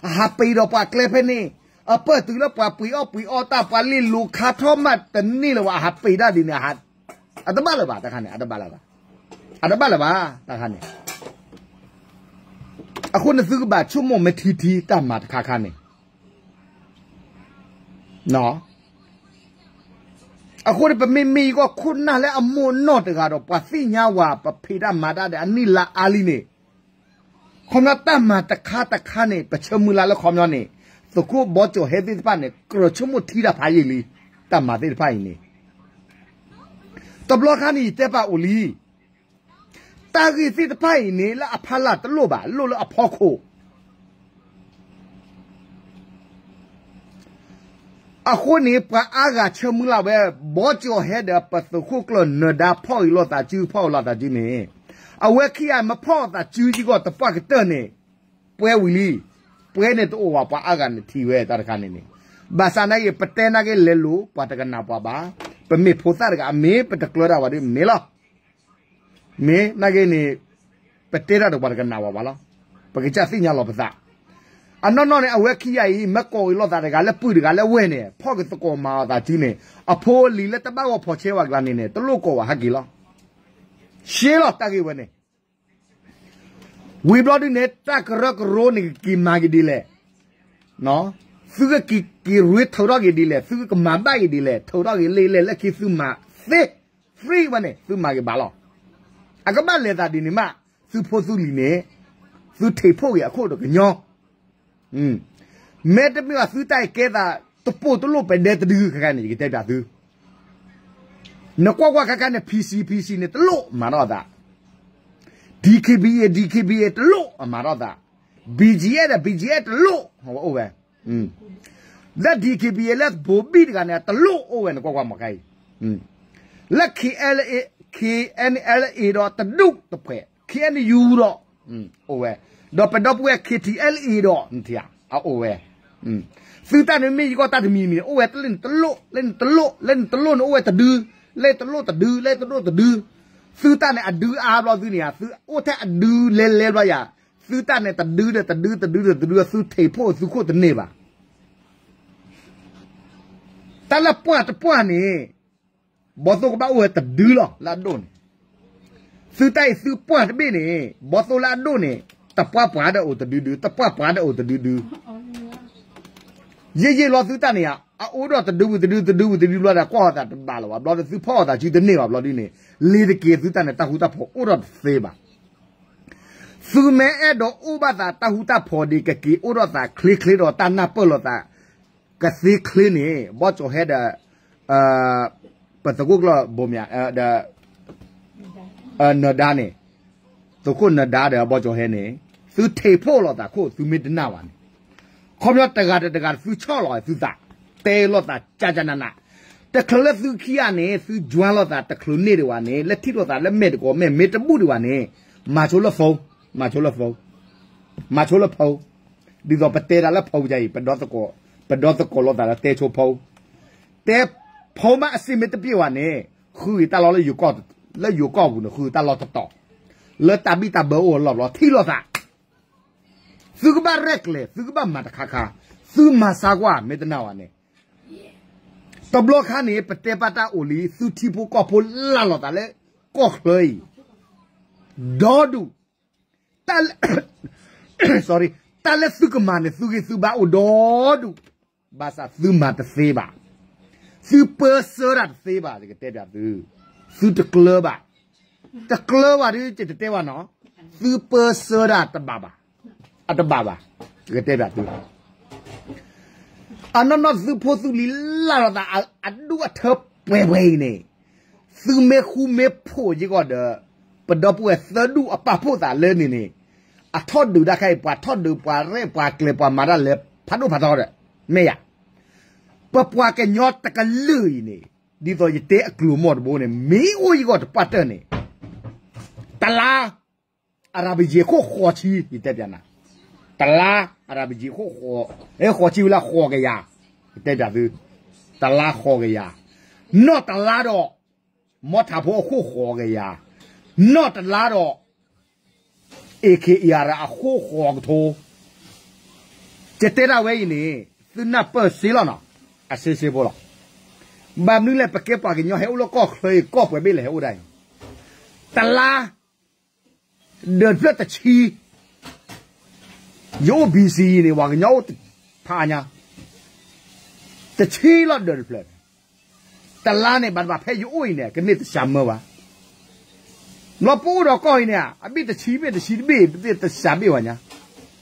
အဟးပ့ၤဒီးပှၤကျဲဖဲန့ၣ်, အပၢၢ်တုၤလၢပှၤပှ့ၤအီၣ်ပှ့ၤအီတၢ် ပှၤလ့ၣ်လိၤခါထီၣ်မးတန့ၢ်လၢၤဘၣ် အဟးပ့ၤဒၣ်ဒ်န့ၣ်, အတဘၣ်လၢၤဘၣ် တၢ်ခါန့ၣ် အတဘၣ်လၢၤဘၣ်, အတဘၣ်လၢၤဘၣ် တၢ်ခါန့ၣ်. အဃိန့ၣ်သုကဘၣ်ဆိကမိၣ်မ့ၢ်ထံထံတၢ်မၤတခါခါန့ၣ် အဃိန့ၣ် ပမ့မ့ၢ်ယကီၢ်ခိၣ်နၢ်လၢအမိၢ်နီၢ်တဂၤဒီး ပှၤသ့ၣ်ညါဝဲ ပဖံးတၢ်မၤတၢ်ဒီးအနံၣ်လါအါလံန့ၣ်, ခီပညီတၢ်မၤတခါတခါန့ၣ် ပဆၢမုၢ်လၢ်လၢခီပညီန့ၣ်, သုးခိၣ်ဘီကၠီၤဟဲသ့ၣ်တဖၣ်န့ၣ် ကြၢးဆိကမိၣ်ထံတၢ်ဖးယံာ်လံ, တၢ်မၤသ့ၣ်တဖၣ်အံၤန့ၣ် တဘျီခါန့ၣ် ယတဲပာ်အိၣ်လံ, တၢ်ဂ့ၢ်သ့ၣ်တဖၣ်အံၤန့ၣ် လၢအဖီလာ်တလိၣ်ဘၣ်, လိၣ်လၢအဖီခိၣ် အဃိန့ၣ် ပှၤအါဂၤဆၢမုၢ်လၢ်ဝဲ, ဘီကၠီၤဟဲဒီးပသုးခိၣ်ကျၢၢ်နၢၤဒါဖီၣ်အံၤလိာ်သးစု ဖီၣ်အံၤလိာ်သးစုန့ၣ်, အဝဲခံဂၤမ့ၢ်ဖီၣ်အသးစုစ့ၢ်ကီး တပှၢ်ကတၢၢ်န့ၣ် ပှဲၤဝံၤလံ, ပှဲၤန့ၣ်တအိၣ်ဘၣ် ပှၤအါဂၤန့ၣ်ထံၣ်ဝဲတၢ်တခါန့ၣ်န့ၣ်, ဘၣ်ဆၣ်နာ်က့ ပတဲနာ်က့လဲၤလိာ် ပှၤတကနၣ်ပှၤဘၣ်, ပမ့ၢ်ဖိသၣ်တဂၤ အမ့ၢ်ပတကျၢၤတၢ်ဝဲဒီးမ့ၢ်လီၤ မ့ၢ်နာ်က့န့ၣ် ပတဲတၢ်ဒီးပှၤတကနၣ်ဝဲဘၣ်လီၤ. ပကစၢ်သ့ၣ်ညါလီၤပသး. အနီၢ်နီၢ်န့ၣ် အဝဲခံဂၤအံၤ မ့ၢ်ကိးအံၤလိာ်သးတဂၤလၢပုၢ်တဂၤလၢဝဲၢ်န့ၣ် ဖီၣ်က့ၤသကိးမၤအီၤသးစုန့ၣ် အဖိအလံၤလၢတဘၣ်ဂီၤဖီၣ်ဆဲးဝဲကျါန့ၣ်န့ၣ် တလိၣ်ကိးဘၣ်ဟဲက့ၤလီၤ. ရှဲလီၤတၢ်ဂ့ၢ်ဝဲန့ၣ် ဝံၤဘျီဒုန့ၣ် တၢ်ကရၢကရိန့ၣ် ကက့ၤမၤက့ၤဒ်လဲၣ်. သုကက့ၤက့ၤရ့ထုးထီၣ်က့ၤဒ်လဲၣ်, သုကမၤဘၣ်က့ၤဒ်လဲၣ်, ထုးထီၣ်က့ၤလၢလဲၣ် လၢခံသုမၤသ့, free ဝဲန့ၣ် သုမၤက့ၤဘၣ်လီၤ. အကဘၣ်လဲၤသးဒ်န့ၣ်မး, သုဖိသုလံၤန့ၣ် သုထံၣ်ဖှိၣ်က့ၤအခိၣ်ဒီးကညီ မ့တမ့ၢ်ဘၣ်သုတၢ်အံၤကဲသး တပိၢ်တလိၣ်ပဒဲတဒု ခဲခါန့ၣ် ယကတဲပျးသု, နကွၢ်ကွၢ်ခဲခါန့ၣ် P C P C န့ၣ် တလိၣ်မၤထီၣ်သး, D K B A D K B A တလိၣ်အမၤထီၣ်သး, B G F ဒီး B G F တလိၣ် အိၣ်ဝဲ, လၢ D K B A လၢဘိၤဘံၣ်တဂၤန့ၣ် တလိၣ်အိၣ်ဝဲ နကွၢ်ကွၢ်မ့ၢ်ခါအံၤ, လၢ K L A K N L A ဒီးတဒူၣ်တဖှဲး K N U ဒီး အိၣ်ဝဲ, ဒီးပဒီပုၢ်ဝဲၢ် K T L A ဒီး နထံၣ်ဧါ အအိၣ်ဝဲ, သုတၢ်န့ၣ်မ့ၢ်ယကီၢ်တၢ်တမံၤမံၤန့ၣ် အိၣ်ဝဲတလၢနတလိၣ် လၢနတလိၣ် လၢနတလိၣ်န့ၣ် အိၣ်ဝဲတဒု, လၢတလိၣ်တဒု လၢတလိၣ်တဒု, သုတၢ်န့ၣ်အဒုအါဘျီသုန့ၣ်ဧါ, သုအိၣ်ထဲအဒုလဲၤလဲၤဘျီယၤ, သုတၢ်န့ၣ်တဒုဒီးတဒုတဒုဒီးတဒု သုထံၣ်ဖှိၣ်သုခိၣ်တန့ၢ်ဘၣ်. တၢ်လၢပှၢ်တပှၢ်န့ၣ် ဘီသိၣ်ကဘၣ်အိၣ်ဝဲတဒုလီၤ လၢအဒိၣ်န့ၣ်, သုတၢ်အံၤသုပှၢ်တဘ့ၣ်န့ၣ် ဘီသိၣ်လၢအဒိၣ်န့ၣ် တပှၢ်ပှၢ်ဒီးအိၣ်တဒုဒု တပှၢ်ပှၢ်ဒီးအိၣ်တဒုဒု, ယဲၢ်ယဲၢ်လီၤသုတၢ်န့ၣ်ဧါ, အအိၣ်ဒီးတဒုဝံၤတဒု တဒုဝံၤတဒုဘျီဒီး ကွၢ်ဃီၤသးတဘၣ်လၢၤဘၣ် ဘျီဒီးသုဖီၣ်အီၤသးစုတန့ၢ်ဘၣ်ဘျီဒ်န့ၣ်, လ့ၤတက့ၤသုတၢ်န့ၣ် တၢ်ဃူတၢ်ဖိးအိၣ်ဒီးတသ့ဘၣ်. သုမ့ၢ်အဲၣ်ဒိးအိၣ်ဘၣ်သးတၢ်ဃူတၢ်ဖိးဒီး ကက့ၤအိၣ်ဒီးသးချ့ချ့ဒီးတၢ်နၢ်ပၢၢ်လိာ်သး ကသ့ချ့န့ၣ် ဘီကၠီၤဟဲဒီး ပသုးခိၣ်ကျၢၢ်ဘိမၠး ဒီး နၢၤဒါန့ၣ်, သုးခိၣ်နၢၤဒါဒီးဘီကၠီၤဟဲန့ၣ် သုထံၣ်ဖှိၣ်လိာ်သးခိၣ် သုမ့ၢ်တနာ်ဘၣ်န့ၣ်, ခီပညီတဂၤတဂၤသုဆီၣ်လီၤသုသး, တဲလိာ်သးကကနန, တချုးလၢသုခံဂၤန့ၣ် သု join လိာ်သးတချုးန့ၢ်ဒံးဘၣ်န့ၣ် လၢထံၣ်လိာ်သးလၢမဲာ်တကိးမဲာ် မ့ၢ်တဘူၣ်ဒံးဘၣ်န့ၣ် မၤဆိလၢ phone, မၤဆိလၢ phone, မၤဆိလၢ phone, ဒ်သိးပတဲတၢ်လၢ phone ကါအံၤ ပဒီသကိးလိာ်သးလၢတဲဆိ phone, တဲ phone မးအစ့မ့ၢ်တပျဲၢ်ဘၣ်န့ၣ် ဃုက့ၤတၢ်လီၢ်လၢယိၤကီၢ်ပူၤန့ၣ် ဃုက့ၤတၢ်လီၢ်တတီၤ, လၢတၢ်ဘံၣ်တၢ်ဘၢအိၣ်အလီၢ်ဘျီ ထံၣ်လိာ်သး, သုကဘၣ်ရဲၣ်ကျဲၤ သုကဘၣ်မၤတခါခါ, သုမၤဆါကွၢ် မ့ၢ်တနာ်ဘၣ်န့ၣ်, တဘျီခါန့ၣ် ပတဲပာ်တၢ်အိၣ်လံ သုထံဖိကီၢ်ဖိလၢ်လိာ်သးလၢကီၢ်ချၢအံၤ ဒီဒူၣ်, တၢ်လၢ sorry, တၢ်လၢသုကမၤန့ၣ် သုဂံၢ်သုဘါအိၣ်ဒီဒူၣ်, ဘၣ်ဆၣ်သုမၤတသ့ဘၣ်, သုပၢဆှၢတၢ်တသ့ဘၣ် ယကတဲပျးသု, သုတကျၢၤဘၣ်, တကျၢၤဘၣ်ဒီး ယတတဲဘၣ်နီၤ, သုပၢဆှၢတၢ်တဘၣ်ဘၣ်, အတဘၣ်ဘၣ်, ယကတဲပျးသု အနီၢ်နီၢ်သုဖိသုလံၤလၢ်လိာ်သး အဒူၣ်အထၢပှဲၤပှဲၤအံၤန့ၣ်, သုမ့ၢ်ဃူမ့ၢ်ဖိးယ့ၢ်ကီးဒီး ပဒီပုၢ်ဝဲၢ်သၢဒူၣ်အပာ်ဖှိၣ်သးလၢန့ၣ်န့ၣ်, အထီၣ်ဒုးတၢ်ခဲအံၤ ပှၤထီၣ်ဒုးပှၤရဲၣ်ပှၤကျဲၤပှၤမၤတၢ်လၢ ဖးဒိၣ်ဖးထီဒီး မ့ၢ်ယၤ, ပပှၤကညီတကလုာ်အံၤန့ၣ်, ဒ်သိးယတဲအကျိၤမီၢ်တဘိန့ၣ် မ့ၢ်အိၣ်ယ့ၢ်ကီးတပှၢ်တၢၢ်န့ၣ်, တလါ အရၤဘံယ့ၤခိၣ်ဃိးဆံ ယတဲပျးနၤ, တလါ အရၤဘံယ့ၤခိၣ်ဃိး, ဃိးဆံဝံၤလၢဃိးကယၤ, ယတဲပျးသု, တလါဃိးကယၤ, နီၢ်တလါဒီး မီထးဖိအခိၣ်ဃိးကယၤ, နီၢ်တလါဒီး AK အံၤအရၤအခိၣ်ဃိးကထိ, ယတဲဒၣ်ဝဲအံၤန့ၣ် သုနၢ်ပၢၢ်စ့လီၤနီၤ, အစ့စ့ဖိလီၤ, ဘၣ်မနုၤလဲၣ် ပကဲပှၤကညီဟဲအိၣ်လၢကီၢ်ချၢအံၤ ကီၢ်ပှဲၤဘ့ၣ်လဲၣ်ဟဲအိၣ်ဒၣ်အံၤ, တလါ ဒၢးတဖျၢၣ်တဆံ, ယအိၣ် BC အံၤန့ၣ် ပှၤကညီအိၣ်ဖးညါ, တဆံလီၤဒၢးတဖျၢၣ်, တလါန့ၣ် ဘၣ်တဘၣ်ဖဲယအိၣ်အံၤန့ၣ် ကန့ၢ်တစှၤမၢဘၣ်, ဘျီပအိၣ်ဒီးကီၢ်အံၤန့ၣ် အဘ့ၣ်တဆံဘ့ၣ်တဆံတဘ့ၣ် တစှၤဘ့ၣ်ဝဲညါ,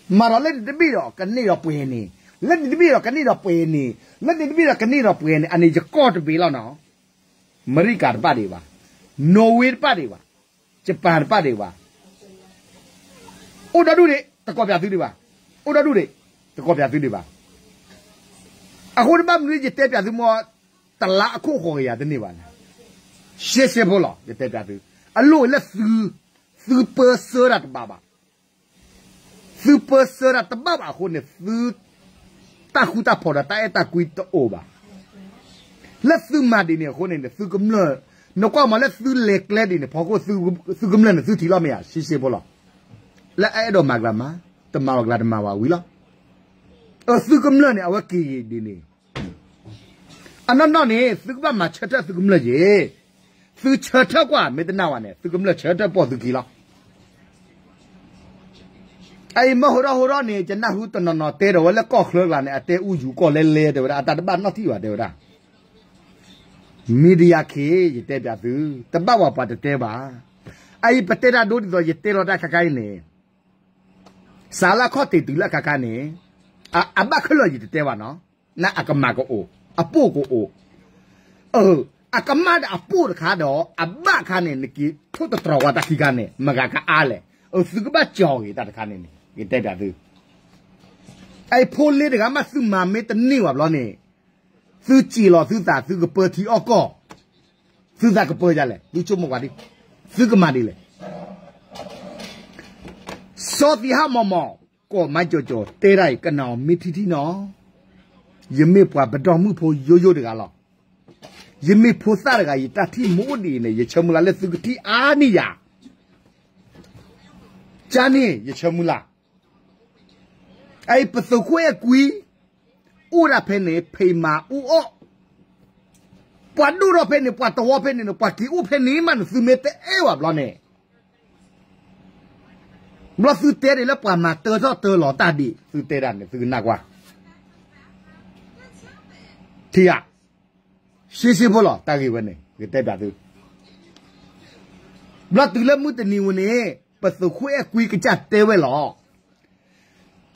မၤဒီးလၢန့ၣ်တဘ့ၣ်ဒီး ကန့ၢ်ဒီးပှဲၤန့ၣ်, လၢန့ၣ်တဘ့ၣ်ဒီးကန့ၢ်ဒီးပှဲၤန့ၣ်, လၢန့ၣ်တဘ့ၣ်ဒီးကန့ၢ်ဒီးပှဲၤန့ၣ် အန့ၣ်ယကီၢ်တဘ့ၣ်လီၤနီၤ. အမဲရကၤတဘၣ်ဒံးဘၣ်, နိၣ်ဝ့တဘၣ်ဒံးဘၣ်, ယပၣ်တဘၣ်ဒံးဘၣ်, အိၣ်ဒီဒူၣ်ဒံး တကိးပၠးသုဒံးဘၣ်, အိၣ်ဒီဒူၣ်ဒံး တကိးပၠးသုဒံးဘၣ်. အဃိန့ၣ်ဘၣ်မနုၤယတဲပၠးသုမီၢ်, တလါအခိၣ်ဃီၤကယၤတန့ၢ်ဘၣ်န့ၣ်, ရှဲရှဲဖိလီၤ ယတဲပၠးသု, အလိၣ်လၢသု, သုပၢဆှၢတၢ်တဘၣ်ဘၣ်. သုပၢဆှၢတၢ်တဘၣ်ဘၣ်အဃိန့ၣ် သု, တၢ်ဃူတၢ်ဖိးဒီးတၢ်အဲၣ်တၢ်ကွံတအိၣ်ဘၣ်. လၢသုမၤဒ်န့ၣ်အဃိန့ၣ် သုကမျၢၢ်, နကွၢ်မးလၢသုလဲၤကျဲဒ်န့ၣ် ဖီခိၣ်သုကမျၢၢ်န့ၣ် သုထံၣ်လီၤမ့ၢ်ဧါ, ရှဲရှဲဖိလီၤ. လၢအအဲၣ်ဒိးမၤကျါမၤ, တမၤဘၣ်ကျါတမၤဘၣ်ဝံၤလီၤ. အသုကမျၢၢ်န့ၣ် အဝဲက့ၤဒ်န့ၣ် အနီၢ်နီၢ်န့ၣ် သုကဘၣ်မၤဆၢထၢၣ်သုကမျၢၢ်က့ၤ, သုဆၢထၢၣ်ကွၢ် မ့ၢ်တနာ်ဝဲန့ၣ် သုကမျၢၢ်ဆၢထၢၣ်ပိာ်သုခံလီၤ. အအံၤမ့ၢ်ဟိထီၣ်ဟိထီၣ်န့ၣ် ယနၢ်ဟူတနီၤနီၤတဲဒီးဝဲလၢကီၢ်ချၢကျါန့ၣ် အတဲအူယူၤကီၢ်လဲလဲတဲဝဲဒၣ် အတၢ်တဘၣ်နီတထံၣ်ဘၣ်တဲဝဲဒၣ် မံၤဒယၤခ့ ယတဲပၠးသု, တဘၣ်ဝဲပှၤတတဲဘၣ်. အအံၤပတဲတၢ်ဒိဒ်သိးယတဲလီၤတၢ်ခါခါအံၤန့ၣ် စးလၢခီၣ်ထံးတုၤလၢအခါခါန့ၣ်, အဘၣ်ခဲလၢာ်ယတတဲဘၣ်နီၤ, နအကမၣ်ကအိၣ်, အပိၢ်ကအိၣ်, အကမၣ်ဒီးအပိၢ်တခါဒီး အဘၣ်ခါန့ၣ် နက့ၤထိၣ်သတြီၤဝဲတၢ်ခံခါန့ၣ် မၤဂၤကအါလဲၣ်, သုကဘၣ်ကၠီဂ့ၤတၢ်တခါန့ၣ်န့ၣ် ယတဲပၠးသု. အအံၤဖိလ့တဂၤမးသုမၤမ့ၢ်တန့ၢ်ဘၣ်ဘျီန့ၣ်, သုစံးလီၤသုသး သုကပၢထံအီၣ်ကီၢ်, သုသးကပၢယၤလဲၣ်, သုဆိကမိၣ်ကွၢ်ဒ်, သုကမၤဒ်လဲၣ်. စီၤသံးဟးမီၢ်မီၢ်, ကီၢ်မါကၠီၤကၠီၤ တဲဒၣ်အံၤ ကနၣ်အီၤမ့ၢ်ထံထံနီၤ, ယမ့ၢ်ပှၤပဒီမုၣ်ဖိယိယိတဂၤလီၤ. ယမ့ၢ်ဖိသၣ်တဂၤ ယတၢ်ထံၣ်မ့ၢ်အိၣ်ဒ်အံၤန့ၣ် ယဆၢမုၢ်လၢ်လၢသုကထံၣ်အါန့ၢ်ယၤ, ကန့ၣ် ယဆၢမုၢ်လၢ် အအံၤပသိၣ်ခိၣ်အဲၣ်ကွံ, အိၣ်ဒၣ်ဖဲန့ၣ် ဖံးမၤအူအီၣ်, ပှၤဒိၣ်ထီၣ်ဖဲန့ၣ် ပှၤတဝီဖဲန့ၣ် ပှၤက့ၤအိၣ်ဖဲန့ၣ်မးန့ၣ် သုမ့ၢ်တအဲၣ်ဝဲဘျီန့ၣ်, ဘျီသုတဲဒ်လၢပှၤမၤတၢထီၣ်တၢလီၤတၢ်ဒံး သုတဲဒၣ်န့ၣ် သုကနၣ်ကွၢ်, ထံဧါ, ရှဲရှဲဖိလီၤ တၢ်ဂ့ၢ်ဝဲန့ၣ် ယတဲပၠးသု ဘျီတုၤလၢမုၢ်တနံၤဝဲန့ၣ် ပသိၣ်ခိၣ်အဲၣ်ကွံကစၢ်တဲဝဲလီၤ.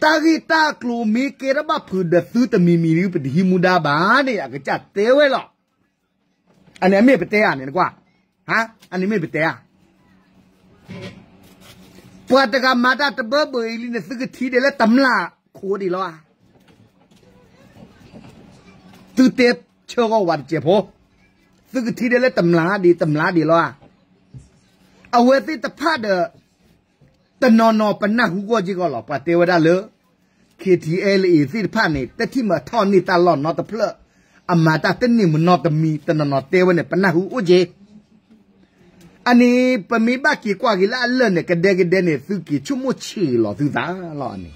တၢ်ဂ့ၢ်တၢ်ကျိၤမ့ၢ်ကဲထီၣ်ဘၣ်ဖုးဒီးသုတမံၤမံၤဒုး ပတဟံးမူဒါဘၣ်န့ၣ် အကစၢ်တဲဝဲလီၤ. အန့ၣ်အမ့ၢ်ပတဲဧါန့ၣ် နကွၢ်, အန့ၣ်မ့ၢ်ပတဲဧါ. ပှၤတဂၤမၤတၢ်တဘၢဘၢအံၤလံန့ၣ် သုကထံၣ်ဒ်လၢတမျၢ်ခိၣ်ဒံးလီၤဧါ. သုတဲဆၢဂီၤဝဲတစဲးဖိ, သုကထံၣ်ဒ်လၢတမျၢ်ဒံး တမျၢ်ဒံးလီၤဧါ. အဝဲသ့ၣ်တဖၣ်ဒီး တနီၤနီၤပနၢ်ဟူဂီၢ်က့ၤဂီၢ်လီၤ. ပှၤတဲဝဲဒၣ်လၢ ခ့ထံအဲလ်အ့ သ့ၣ်တဖၣ်န့ၣ် တထံၣ်မ့ၢ်ထီၣ်န့ၢ်တၢ်လီၢ်နီတဖျၢၣ်, အမၤတၢ်တန့ၢ်မနီတမံၤ တနီၤနီၤတဲဝဲန့ၣ် ပနၢ်ဟူအိၣ်က့ၤ. အန့ၣ် ပမ့ၢ်ဘၣ်က့ၤကွၢ်က့ၤလၢအလၢၢ်န့ၣ် ကဒဲကဒဲန့ၣ် သုက့ၤဆိကမိၣ်ဆံးလီၤသုသးလီၤန့ၣ်.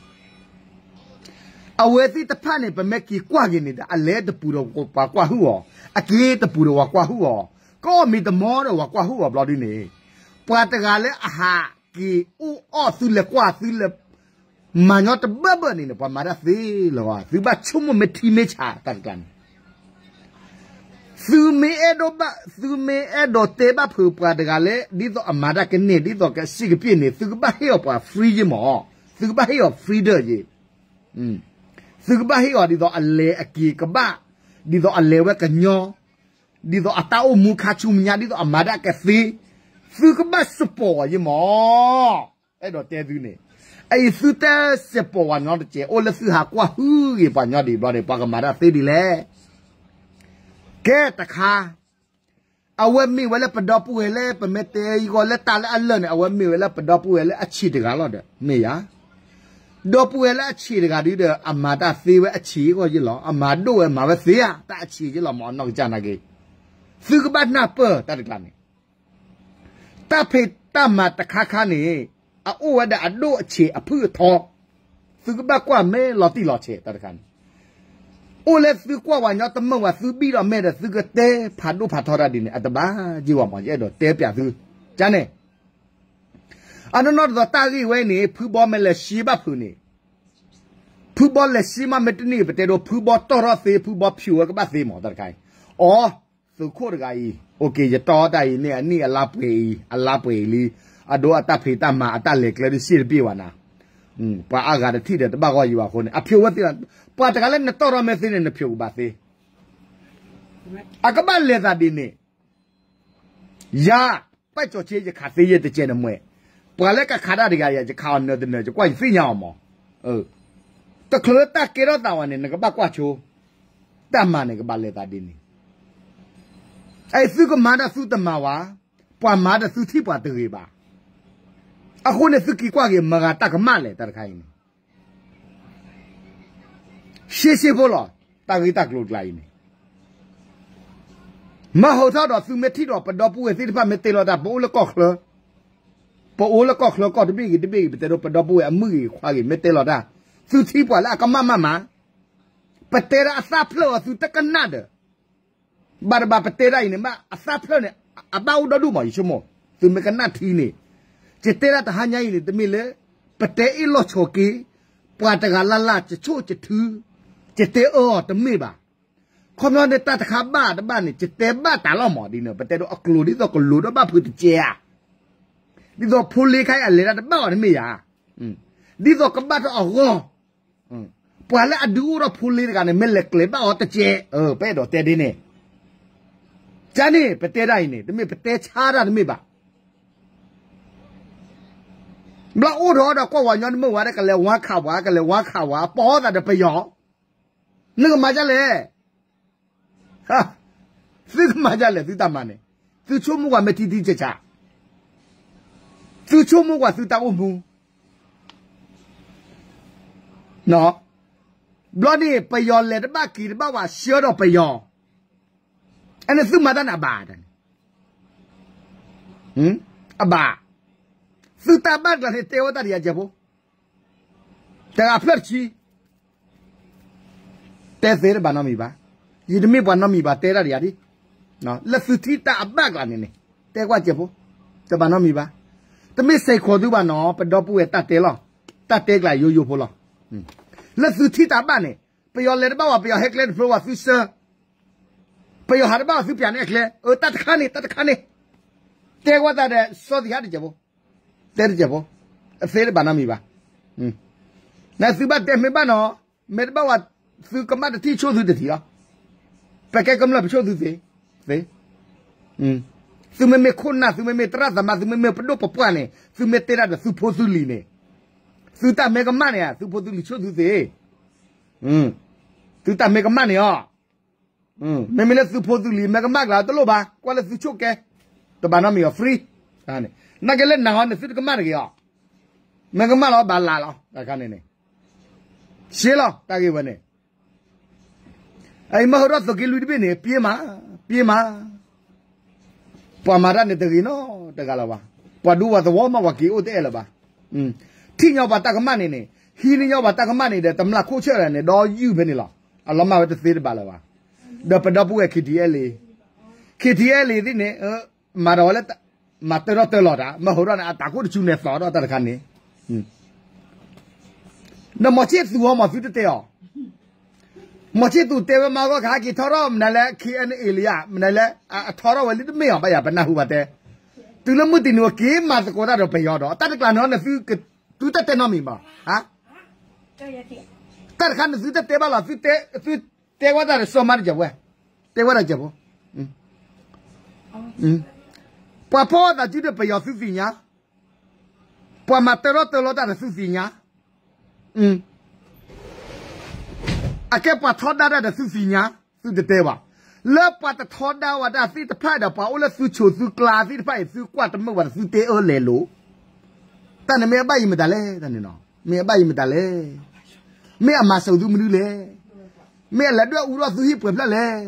အဝဲသ့ၣ်တဖၣ်န့ၣ် ပမ့ၢ်က့ၤကွၢ်က့ၤန့ၣ်ဒီး အလဲၤတပူၤဒီးပှၤကွၢ်ဟုၣ်အီၤ, အက့ၤတပူၤဒီးပှၤကွၢ်ဟုၣ်အီၤ, ကအီၣ်မ့ၤတမီဒီးပှၤကွၢ်ဟုၣ်အီၤဘျီဒ်န့ၣ်, ပှၤတဂၤလၢအဟးက့ၤအိၣ်အီၣ်သုလဲၤကွၢ်သုလဲၤ မၤညီတဘၢဘၢန့ၣ်န့ၣ် ပှၤမၤတၢ်သ့လီၤ. သုဘၣ်ဆိကမိၣ်မ့ၢ်ထံမ့ၢ်ဆးတၢ်တကျါန့ၣ် သုမ့ၢ်အဲၣ်ဒိးဘၣ်, သုမ့ၢ်အဲၣ်ဒိးတဲဘၣ်ဖုးပှၤတဂၤလၢ ဒ်သိးအမၤတၢ်ကန့ၢ် ဒ်သိးကစံးကပ့ၢ်န့ၣ် သုကဘၣ်ဟ့ၣ်အီၤပှၤ free ယ့မး, သုကဘၣ်ဟ့ၣ်အီၤ freedom ယ့, သုကဘၣ်ဟ့ၣ်အီၤဒ်သိးအလဲၤအက့ၤကဘၣ်, ဒ်သိးအလဲၤဝဲကညီ, ဒ်သိးအတၢ်အိၣ်မူခါဆူမဲာ်ညါ ဒ်သိးအမၤတၢ်ကသ့, သုကဘၣ် support အီၤယ့မး. အဲၣ်ဒိးတဲသုန့ၣ်, အအံၤသုတ support ဝဲညီတစဲး အိၣ်လၢသုဟးကွၢ်ဟုၣ်ဂ့ၤပှၤညီဒံးဘျီန့ၣ် ပှၤကမၤတၢ်သ့ဒ်လဲၣ်. ကဲတခါ, အဝဲမ့ၢ်ဝဲလၢပဒီပုၢ်ဝဲၢ်လၢ ပမ့ၢ်တဲအံၤဂီၢ်လၢတၢ်လၢအလၢၢ်န့ၣ် အဝဲမ့ၢ်ဝဲလၢပဒီပုၢ်ဝဲၢ်လၢအဆံးတဂၤလီၤဒီး မ့ၢ်ယၤ ဒီပုၢ်ဝဲၢ်လၢအဆံးတဂၤဒုဒီး အမၤတၢ်သ့ဝဲအဆံးအဂီၢ်ယ့လီၤ. အမၤဒိၣ်ဝဲမၤဝဲသ့ဧါ တၢ်အဆံးယ့လီၤ မ့ၢ်အနီၢ်ကစၢ်နာ်က့, သုကဘၣ်နၢ်ပၢၢ်တၢ်တကျါန့ၣ်, တၢ်ဖံးတၢ်မၤတခါခါန့ၣ် အအိၣ်ဝဲဒၣ်အဒိၣ်အဆံးအဖုၣ်အထီ, သုကဘၣ်ကွၢ်မဲာ်လီၤတံၢ်လီၤဆဲးတၢ်တခါန့ၣ်, အိၣ်လၢသုကွၢ်ဝဲညီတမုာ်ဝဲ သုဘံၣ်ဒီးမဲာ်ဒီး သုကတဲဖးဒိၣ်ဖးထီတၢ်ဒ်န့ၣ် အတဘၣ်ယ့ၢ်ဝဲမ့ၢ် ယအဲၣ်ဒိးတဲပၠးသု, ကန့ၣ် အနီၢ်နီၢ်ဒ်သိးတၢ်ဂ့ၢ်ဝဲန့ၣ် ဖုဘီမ့ၢ်လဲၤဆှံဘၣ်ဖုးန့ၣ်, ဖုဘီလဲၤဆှံမးမ့ၢ်တန့ၢ် ပတဲဒိ ဖုဘီတီၢ်ထီၣ်သ့ ဖုဘီဖျိးဝဲကဘၣ်သ့မး တၢ်တခါအံၤ, အိ, သုးခိၣ်တဂၤအံၤ အိၣ်က့ၤ ယတီၢ်တၢ်အံၤန့ၣ် အနံၣ်အလါပှဲၤအံၤ အလါပှဲၤအံၤလံ, အဒိအတၢ်ဖံးတၢ်မၤအတၢ်လဲၤကျဲဒုးစ့ၢ်တပ့ၢ်ဝဲနၤ, ပှၤအါဂၤတထံၣ်ဒီးတဘၣ်ဂီၢ်ယံၤဘၣ်အဃိန့ၣ် အဖျိးဝဲသ့, ပှၤတဂၤလၢနတီၢ်ထီၣ်မဲာ်သ့န့ၣ် နဖျိးကဘၣ်သ့, အကဘၣ်လဲၤသးဒ်န့ၣ်, ယၤ, ပၢ်ကၠီၤဆ့ ယခးသ့ယဲၢ်တကဲးနမှဲ, ပှၤလၢကခးတၢ်တဂၤယၤ ယခးအီၤနၢၤတနၢၤ ယကွၢ်ယသ့ၣ်ညါအီၤမး, တချုးလၢတၢ်ကဲထီၣ်သးဝဲန့ၣ် နကဘၣ်ကွၢ်ဆိ, တၢ်မၤန့ၣ်ကဘၣ်လဲၤသးဒ်န့ၣ်, အသုကမၤဒီးသုတမၤဝဲ, ပှၤမၤဒီးသုထံၣ်ပှၤတဂ့ၤဘၣ်, အဃိန့ၣ်သုက့ၤကွၢ်က့ၤ မတၤဂၤတၢ်ကမၣ်လဲၣ် တၢ်တခါအံၤန့ၣ် ရှဲရှဲဖိလီၤ, တၢ်ဂ့ၢ်တၢ်ကျိၤတကျါအံၤန့ၣ်, မၤဟးထီၣ်ဒီးသုမ့ၢ်ထံၣ်ဒီး ပဒီပုၢ်ဝဲၢ်သ့ၣ်တဖၣ်မ့ၢ်တဲလီၤတၢ် ပအိၣ်လၢကီၢ်ချၢ, ပအိၣ်လၢကီၢ်ချၢကီၢ်တဘ့ၣ်ဂ့ၤတဘ့ၣ်ဂ့ၤ ပတဲဒိ ပဒီပုၢ်ဝဲၢ်အမုၣ်ဂ့ၤခွါဂ့ၤ မ့ၢ်တဲလီၤတၢ်, သုထံၣ်ပှၤလၢအကမၣ်မးမး, ပတဲဒၣ်အသၣ်ဖျၢၣ်အီၤ သုတကနၣ်ဒီး ဘၣ်တဘၣ်ပတဲဒၣ်အံၤန့ၣ် မ့ၢ်အသၣ်ဖျၢၣ်န့ၣ် အဘၣ်အိၣ်ဒီဒူၣ်မး ယဆိကမိၣ်, သုမ့ၢ်ကနၣ်ထံန့ၣ်, ယတဲဒၣ်တဟါညါအံၤန့ၣ် တမ့ၢ်လၢ ပတဲအ့ၣ်လိာ်ဆိးက့, ပှၤတဂၤလၢ်လၢ် ယဆိၣ်ယထု, ယတဲအၢအီၤတမ့ၢ်ဘၣ်, ခီဖျိန့ၣ် တၢ်တခါဘၣ်တဘၣ်န့ၣ် ယတဲဘၣ်တၢ်လီၤမးဒ်န့ၣ် ပတဲဒိအကျိၤဒ်သိးကလိၤဒီးဘၣ်ဖုးတကဲးဧါ, ဒ်သိးဖိလ့ခါအံၤအလဲၤတၢ်တဘၣ်အီၤတမ့ၢ်ဧါ, ဒ်သိးကဘၣ်ထီၣ်အဂီၢ် ပှၤလၢအဒုးအိၣ်ထီၣ်ဖိလ့တဂၤန့ၣ် မ့ၢ်လဲၤကျဲၤဘၣ်အီၤတကဲး, ပအဲၣ်ဒိးတဲဒ်န့ၣ်, ကန့ၣ် ပတဲဒၣ်အံၤန့ၣ် တမ့ၢ်ပတဲဆါတၢ်တမ့ၢ်ဘၣ်, ဘျီအိၣ်ထီၣ်ဒီးကွၢ်ဝဲညီနမုၣ်ဝဲဒၣ် ကလဲၤဝါခးဝဲ ကလဲၤဝါခးဝဲ ပိာ်သးဒီးပယီၤ, နကမၤဒ်လဲၣ် သုကမၤဒ်လဲၣ် သုတၢ်မၤန့ၣ်, သုဆိကမိၣ်ကွၢ်မ့ၢ်ထံထံဆးဆး, သုဆိကမိၣ်ကွၢ်သုတၢ်အိၣ်မူ, ဘျီန့ၣ် ပယီၤလဲၤတဘၣ်က့ၤတဘၣ် ပှၤဆှၢဒီးပယီၤ, အန့ၣ်သုမၤတၢ်န့ၣ်အဘၣ်, အဘၣ်, သုတၢ်ဘၣ်တကျါန့ၣ် တဲဝဲတၢ်ဒ်အံၤကဲးဖိ, တဂၤဖျၢၣ်တဆံ တဲသ့တဘၣ်နီတမံၤဘၣ်, ယတမ့ၢ်ပှၤနီတမံၤဘၣ် တဲဒၣ်ဒ်အံၤဒ်, လၢသုထံၣ်တၢ်အဘၣ်ကျါန့ၣ်န့ၣ် တဲကွၢ်ကဲးဖိ, တဘၣ်နီတမံၤဘၣ်, တမ့ၢ်စဲးခိးသုဘၣ်နီၤ ပဒီပုၢ်ဝဲၢ်တၢ်တဲလီၤ, တၢ်တဲကျါယိယိဖိလီၤ, လၢသုထံၣ်တၢ်ဘၣ်န့ၣ် ပယီၤလဲၤတဘၣ်ဝဲ ပယီၤဟဲကျဲတဖျိဝဲသုဆှၢ ပယီၤဟးတဘၣ်ဝဲသုပျးန့ၢ်အကျဲ, အတၢ်တခါန့ၣ် တၢ်တခါန့ၣ်, တဲကွၢ်တၢ်ဒီး စီၤသံးဟးတကဲးဖိ, တဲတကဲးဖိ, အသ့တဘၣ်နီတမံၤဘၣ်, နသုဘၣ်တဲမ့ၢ်ဘၣ်နီၤ, မ့ၢ်တဘၣ်ဝဲ သုကမၣ်တထံၣ်ဆိၣ်သုတထံၣ်လီၤ, ပကဲကမျၢၢ်ပဆိၣ်သုသ့, သ့, သုမ့မ့ၢ်ခိၣ်နၢ် သုမ့မ့ၢ်သရၣ်သမါ သုမ့မ့ၢ်ပဒိၣ်ပပှၢ်န့ၣ် သုမ့ၢ်တဲဒၣ်ဒီးသုဖိသုလံၤန့ၣ်, သုတၢ်မ့ၢ်ကမၣ်န့ၣ် သုဖိသုလံၤဆိၣ်သုသ့, သုတၢ်မ့ၢ်ကမၣ်န့ၣ်အီၤ မ့မ့ၢ်လၢသုဖိသုလံၤ မ့ၢ်ကမၣ်ကျါတလိၣ်ဘၣ် ကွၢ်လၢသုဆိၣ်ကဲ, တဘၣ်နီတမံၤအီၤ free, နာ်က့လၢနၤဟီန့ၣ် သုတကမၣ်တဂ့ၤအီၤ, မ့ၢ်ကမၣ်လီၤဘၣ်လးလီၤ တၢ်တခါန့ၣ်န့ၣ်, ရှဲလီၤ တၢ်ဂ့ၢ်ဝဲန့ၣ်, အအံၤမ့ၢ်ဟးထီၣ်သုးက့လွံၢ်တဘ့ၣ်န့ၣ် ပျ့ၤမး, ပျ့ၤမး ပှၤမၤတၢ်န့ၣ်တဂ့ၤနီတဂၤလၢၤဘၣ်, ပှၤဒူပှၤသဝီမး ပှၤက့ၤအိၣ်တအဲၣ်လၢၤဘၣ်, ထံၣ်ညီပှၤတၢ်ကမၣ်န့ၣ်န့ၣ် ဟံးန့ၢ်ညီပှၤတၢ်ကမၣ်န့ၣ်ဒီး တမျၢ်ခိၣ်ဆၢၣ်န့ၣ် ဒီးယုၢ်ဖဲန့ၣ်လီၤ, အလီၤမၢ်ဝဲတသ့တဘၣ်လၢၤဘၣ်, ဒီးပဒီပုၢ်ဝဲၢ် KTLA, KTLA သ့ၣ်န့ၣ် မၤဒီးဝဲလၢ မၤတၢထီၣ်တၢလီၤတၢ် မ့ၢ်ဟးထီၣ်န့ၣ် အတၢ်ခိၣ်တဆူန့ၣ်သီၣ်ဒီးတၢ်တခါန့ၣ် ဒီးမီၤဆ့ၣ်သူၣ်အီၤ မၤသုတတဲအီၤ, မီၤဆ့ၣ်သူၣ်တဲဝဲမၤဂီၢ်ခါက့ၤထီထီၣ် မနုၤလဲၣ် KNA လံဧါ မနုၤလဲၣ် အထီထီၣ်ဝဲလံတမ့ၢ်အီၤ ဘၣ်ယၤပနၢ်ဟူဘၣ်တဲ, တုၤလၢမုၢ်တနံၤအက့ၤမၤသကိးတၢ်ဒီးပယီၤဒီး တၢ်တကျါန့ၣ်န့ၣ် သုတတဲနီတမံၤဘၣ်, တၢ်တခါန့ၣ်သုတတဲဘၣ်လီၤ, သုတဲဝဲတၢ်ဒီးစီၤမါတကဲးဝဲ, တဲဝဲတၢ်ကဲးဖိ ပှၤဖီၣ်သးစုဒီးပယီၤသုသ့ၣ်ညါ, ပှၤမၤတၢထီၣ်တၢလီၤတၢ်ဒီးသုသ့ၣ်ညါ, အကဲပှၤထီဒါတၢ်ဒီးသုသ့ၣ်ညါ, သုတတဲဘၣ်, လၢပှၤတထီဒါဝဲဒၣ်သ့ၣ်တဖၣ်ဒီး ပှၤအိၣ်လၢသုဆိးသုကျါသ့ၣ်တဖၣ်အံၤ သုကွၢ်တမုာ်ဘၣ်ဒီးသုတဲအၢလဲၤလိာ်, တၢ်န့ၣ်မ့ၢ်အဘၣ်ယံၤမတၤလဲၣ်, တၢ်န့ၣ်နီၤ မ့ၢ်အဘၣ်ယံၤမတၤလဲၣ်, မ့ၢ်အမၤစၢၤသုမနုၤလဲၣ်, မ့ၢ်အလဲၤဒွဲၣ်အူထီၣ်သုဟံၣ်ပှဲၤဖျၢၣ်လဲၣ်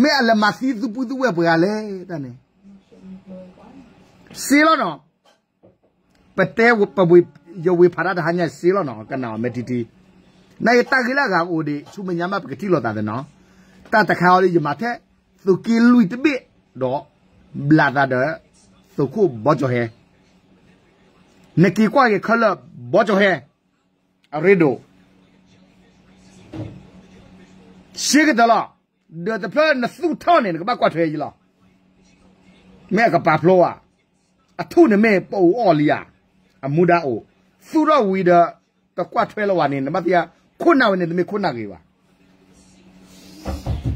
မ့ၢ်အလဲၤမၤသံသုပုၢ်သုဝဲၢ်ပှဲၤဂၤလဲၣ်, တၢ်န့ၣ် စ့လီၤနီၤ, ပတဲ ယဝ့ၤဖးတၢ်တဟါညါစ့လီၤနီၤ ကနၣ်အီၤမဲာ်ထံထံ, နယတၢ်ဂ့ၢ်လၢအဂၤအိၣ်ဒံး ဆူမဲာ်ညါမးပကထံၣ်လိာ်သးသ့နီၤ, တၢ်တခါအံၤလၢယမၤထဲ သုးက့လွံၢ်တဘ့ၣ်ဒီး ဘျးသးဒီး သုးခိၣ်ဘီကၠီၤဟဲ, နက့ၤကွၢ်က့ၤခဲလၢာ်ဘီကၠီၤဟဲ အရ့ဒိၣ် စ့ကတၢၢ်လီၤ, ဒီးတဖျၢၣ်နသူၣ်ထီၣ်န့ၣ် နကဘၣ်ကွၢ်ထွဲယလီၤ, မ့ၢ်အကပာ်ဖျိဧါ, အထူၣ်န့ၣ်မ့ၢ်ပအိၣ်အီၣ်လံဧါ, အမူဒါအိၣ်, သူၣ်ထီၣ်ဝံၤဒီး တကွၢ်ထွဲလၢၤဝဲန့ၣ် နဘၣ်သ့ၣ်ညါ ခိၣ်နၢ်ဝဲန့ၣ် တမ့ၢ်ခိၣ်နၢ်ဂ့ၤဘၣ်.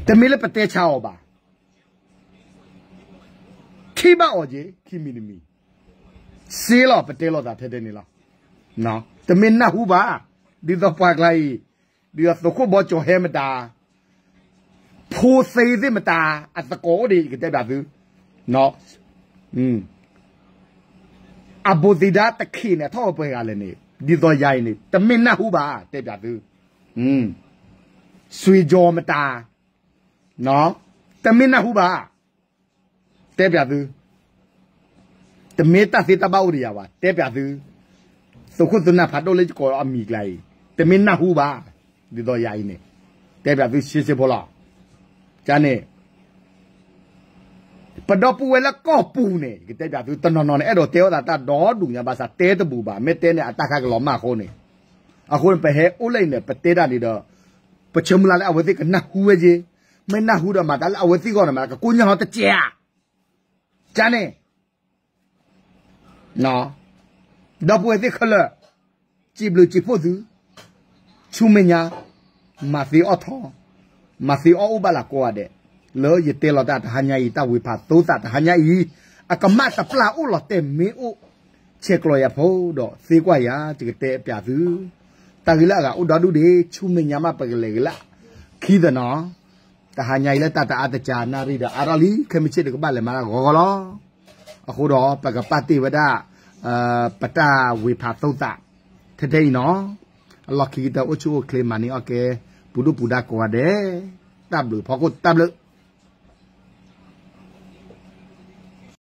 တမ့ၢ်လၢပတဲဆါအီၤဘၣ်. ထံၣ်ဘၣ်အီၤက့ၤ ခံမံၤတမံၤ, စ့လီၤ ပတဲလိာ်သးထဲထဲန့ၣ်လီၤ. တမ့ၢ်နၢ်ဟူဘၣ်. ဒ်သိးပှၤကျါအံၤ, ဒ်သိးသုးခိၣ်ဘီကၠီၤဟဲမတၤ, ဖိသ့သ့ၣ်မတၤ, အသကိးအိၣ်ဒံး ယကတဲဘၣ်သု, အဘူးသံဒါတခံးန့ၣ် အထီၣ်ပှဲၤဂၤလဲၣ်န့ၣ်, ဒ်သိးယၤအံၤန့ၣ် တမ့ၢ်နၢ်ဟူဘၣ် တဲဘၣ်သု. စွံကၠီၤမတၤ, တမ့ၢ်နၢ်ဟူဘၣ် တဲဘၣ်သု. တမ့ၢ်တၢ်သ့တၢ်ဘၣ်အိၣ်ဒီးယၤဘၣ် တဲဘၣ်သု. သုးခိၣ်သုးနၢ်ဖးဒိၣ်လၢယကိးအမံၤကျါအံၤ တမ့ၢ်နၢ်ဟူဘၣ်. ဒ်သိးယၤအံၤန့ၣ် တဲဘၣ်သုဆ့ဆ့ဖိလီၤ. န့ၣ် ပဒီပုၢ်ဝဲၢ်လၢကီၢ်ပူၤန့ၣ် ယကတဲဘၣ်သု တနီၤနီၤန့ၣ် အဲၣ်ဒိးတဲအီၣ်သးတၢ်ဒီဒူၣ်ညါ ဘၣ်ဆၣ်တဲတဘူးဘၣ်. မ့ၢ်တဲန့ၣ် အတၢ်ခါကလီၤမၢ်အဃိန့ၣ်, အဃိန့ၣ် ပဟဲအိၣ်လၢအံၤန့ၣ် ပတဲတၢ်န့ၣ်ဒီး ပဆၢမုၢ်လၢ်လၢအဝဲသ့ၣ်ကနၢ်ဟူဝဲက့ၤ, မ့ၢ်နၢ်ဟူဒီးမၤတၢ်လၢအဝဲသ့ၣ်ဂီၢ်န့ၣ် မ့ၢ်ကကိၣ်ညါဟီတစဲးဧါ. န့ၣ် ဒီပုၢ်ဝဲၢ်သ့ၣ်ခဲလၢာ်, စံးဘျုးစံးဖှိၣ်သု, ဆူမဲာ်ညါ, မၤသ့အီၣ်ထီ, မၤသ့အီၣ်အိၣ်ဘၣ်လၢကိးဂၤဒဲး, လၢယတဲလီၤတၢ်တဟါညါအံၤ တၢ်ဝ့ၤဖးသိသးတဟါညါအံၤ, အကမၣ်တပျၢ်အိၣ်လီၤတဲာ်မ့ၢ်အိၣ်, ဆဲးကျိးယၤဖိဒီးသ့ကွၢ်ယၤ ယကတဲပျးသု, တၢ်ဂ့ၢ်လၢအဂၤအိၣ်ဒီဒူၣ်ဒံး ဆူမဲာ်ညါမးပကလဲၤဂ့ၤလၢခံသနီၤ, တဟါညါအံၤလၢတၢ်တအါတစှၤနၣ်ရံၣ်ဒီးအါထီၣ်လံ ခဲမုၢ်ဆ့ၣ်တကဘၣ်လဲၤမၤတၢ်ဂီၤဂီၤလီၤ. အဃိဒီး ပကပာ်တ့ၢ်ဝဲဒၣ် ပတၢ်ဝ့ၤဖးသိသး ထဲထဲအံၤနီၤ, အလီၢ်ခံကတၢၢ်အိၣ်ဆူၣ်အိၣ်ချ့မၤန့ၢ်အီၣ်ကဲ ပူၤဒိၣ်ပူၤဒါကိးဂၤဒဲး, တၢ်ဘျုးဖီခိၣ်တၢ်ဘျုး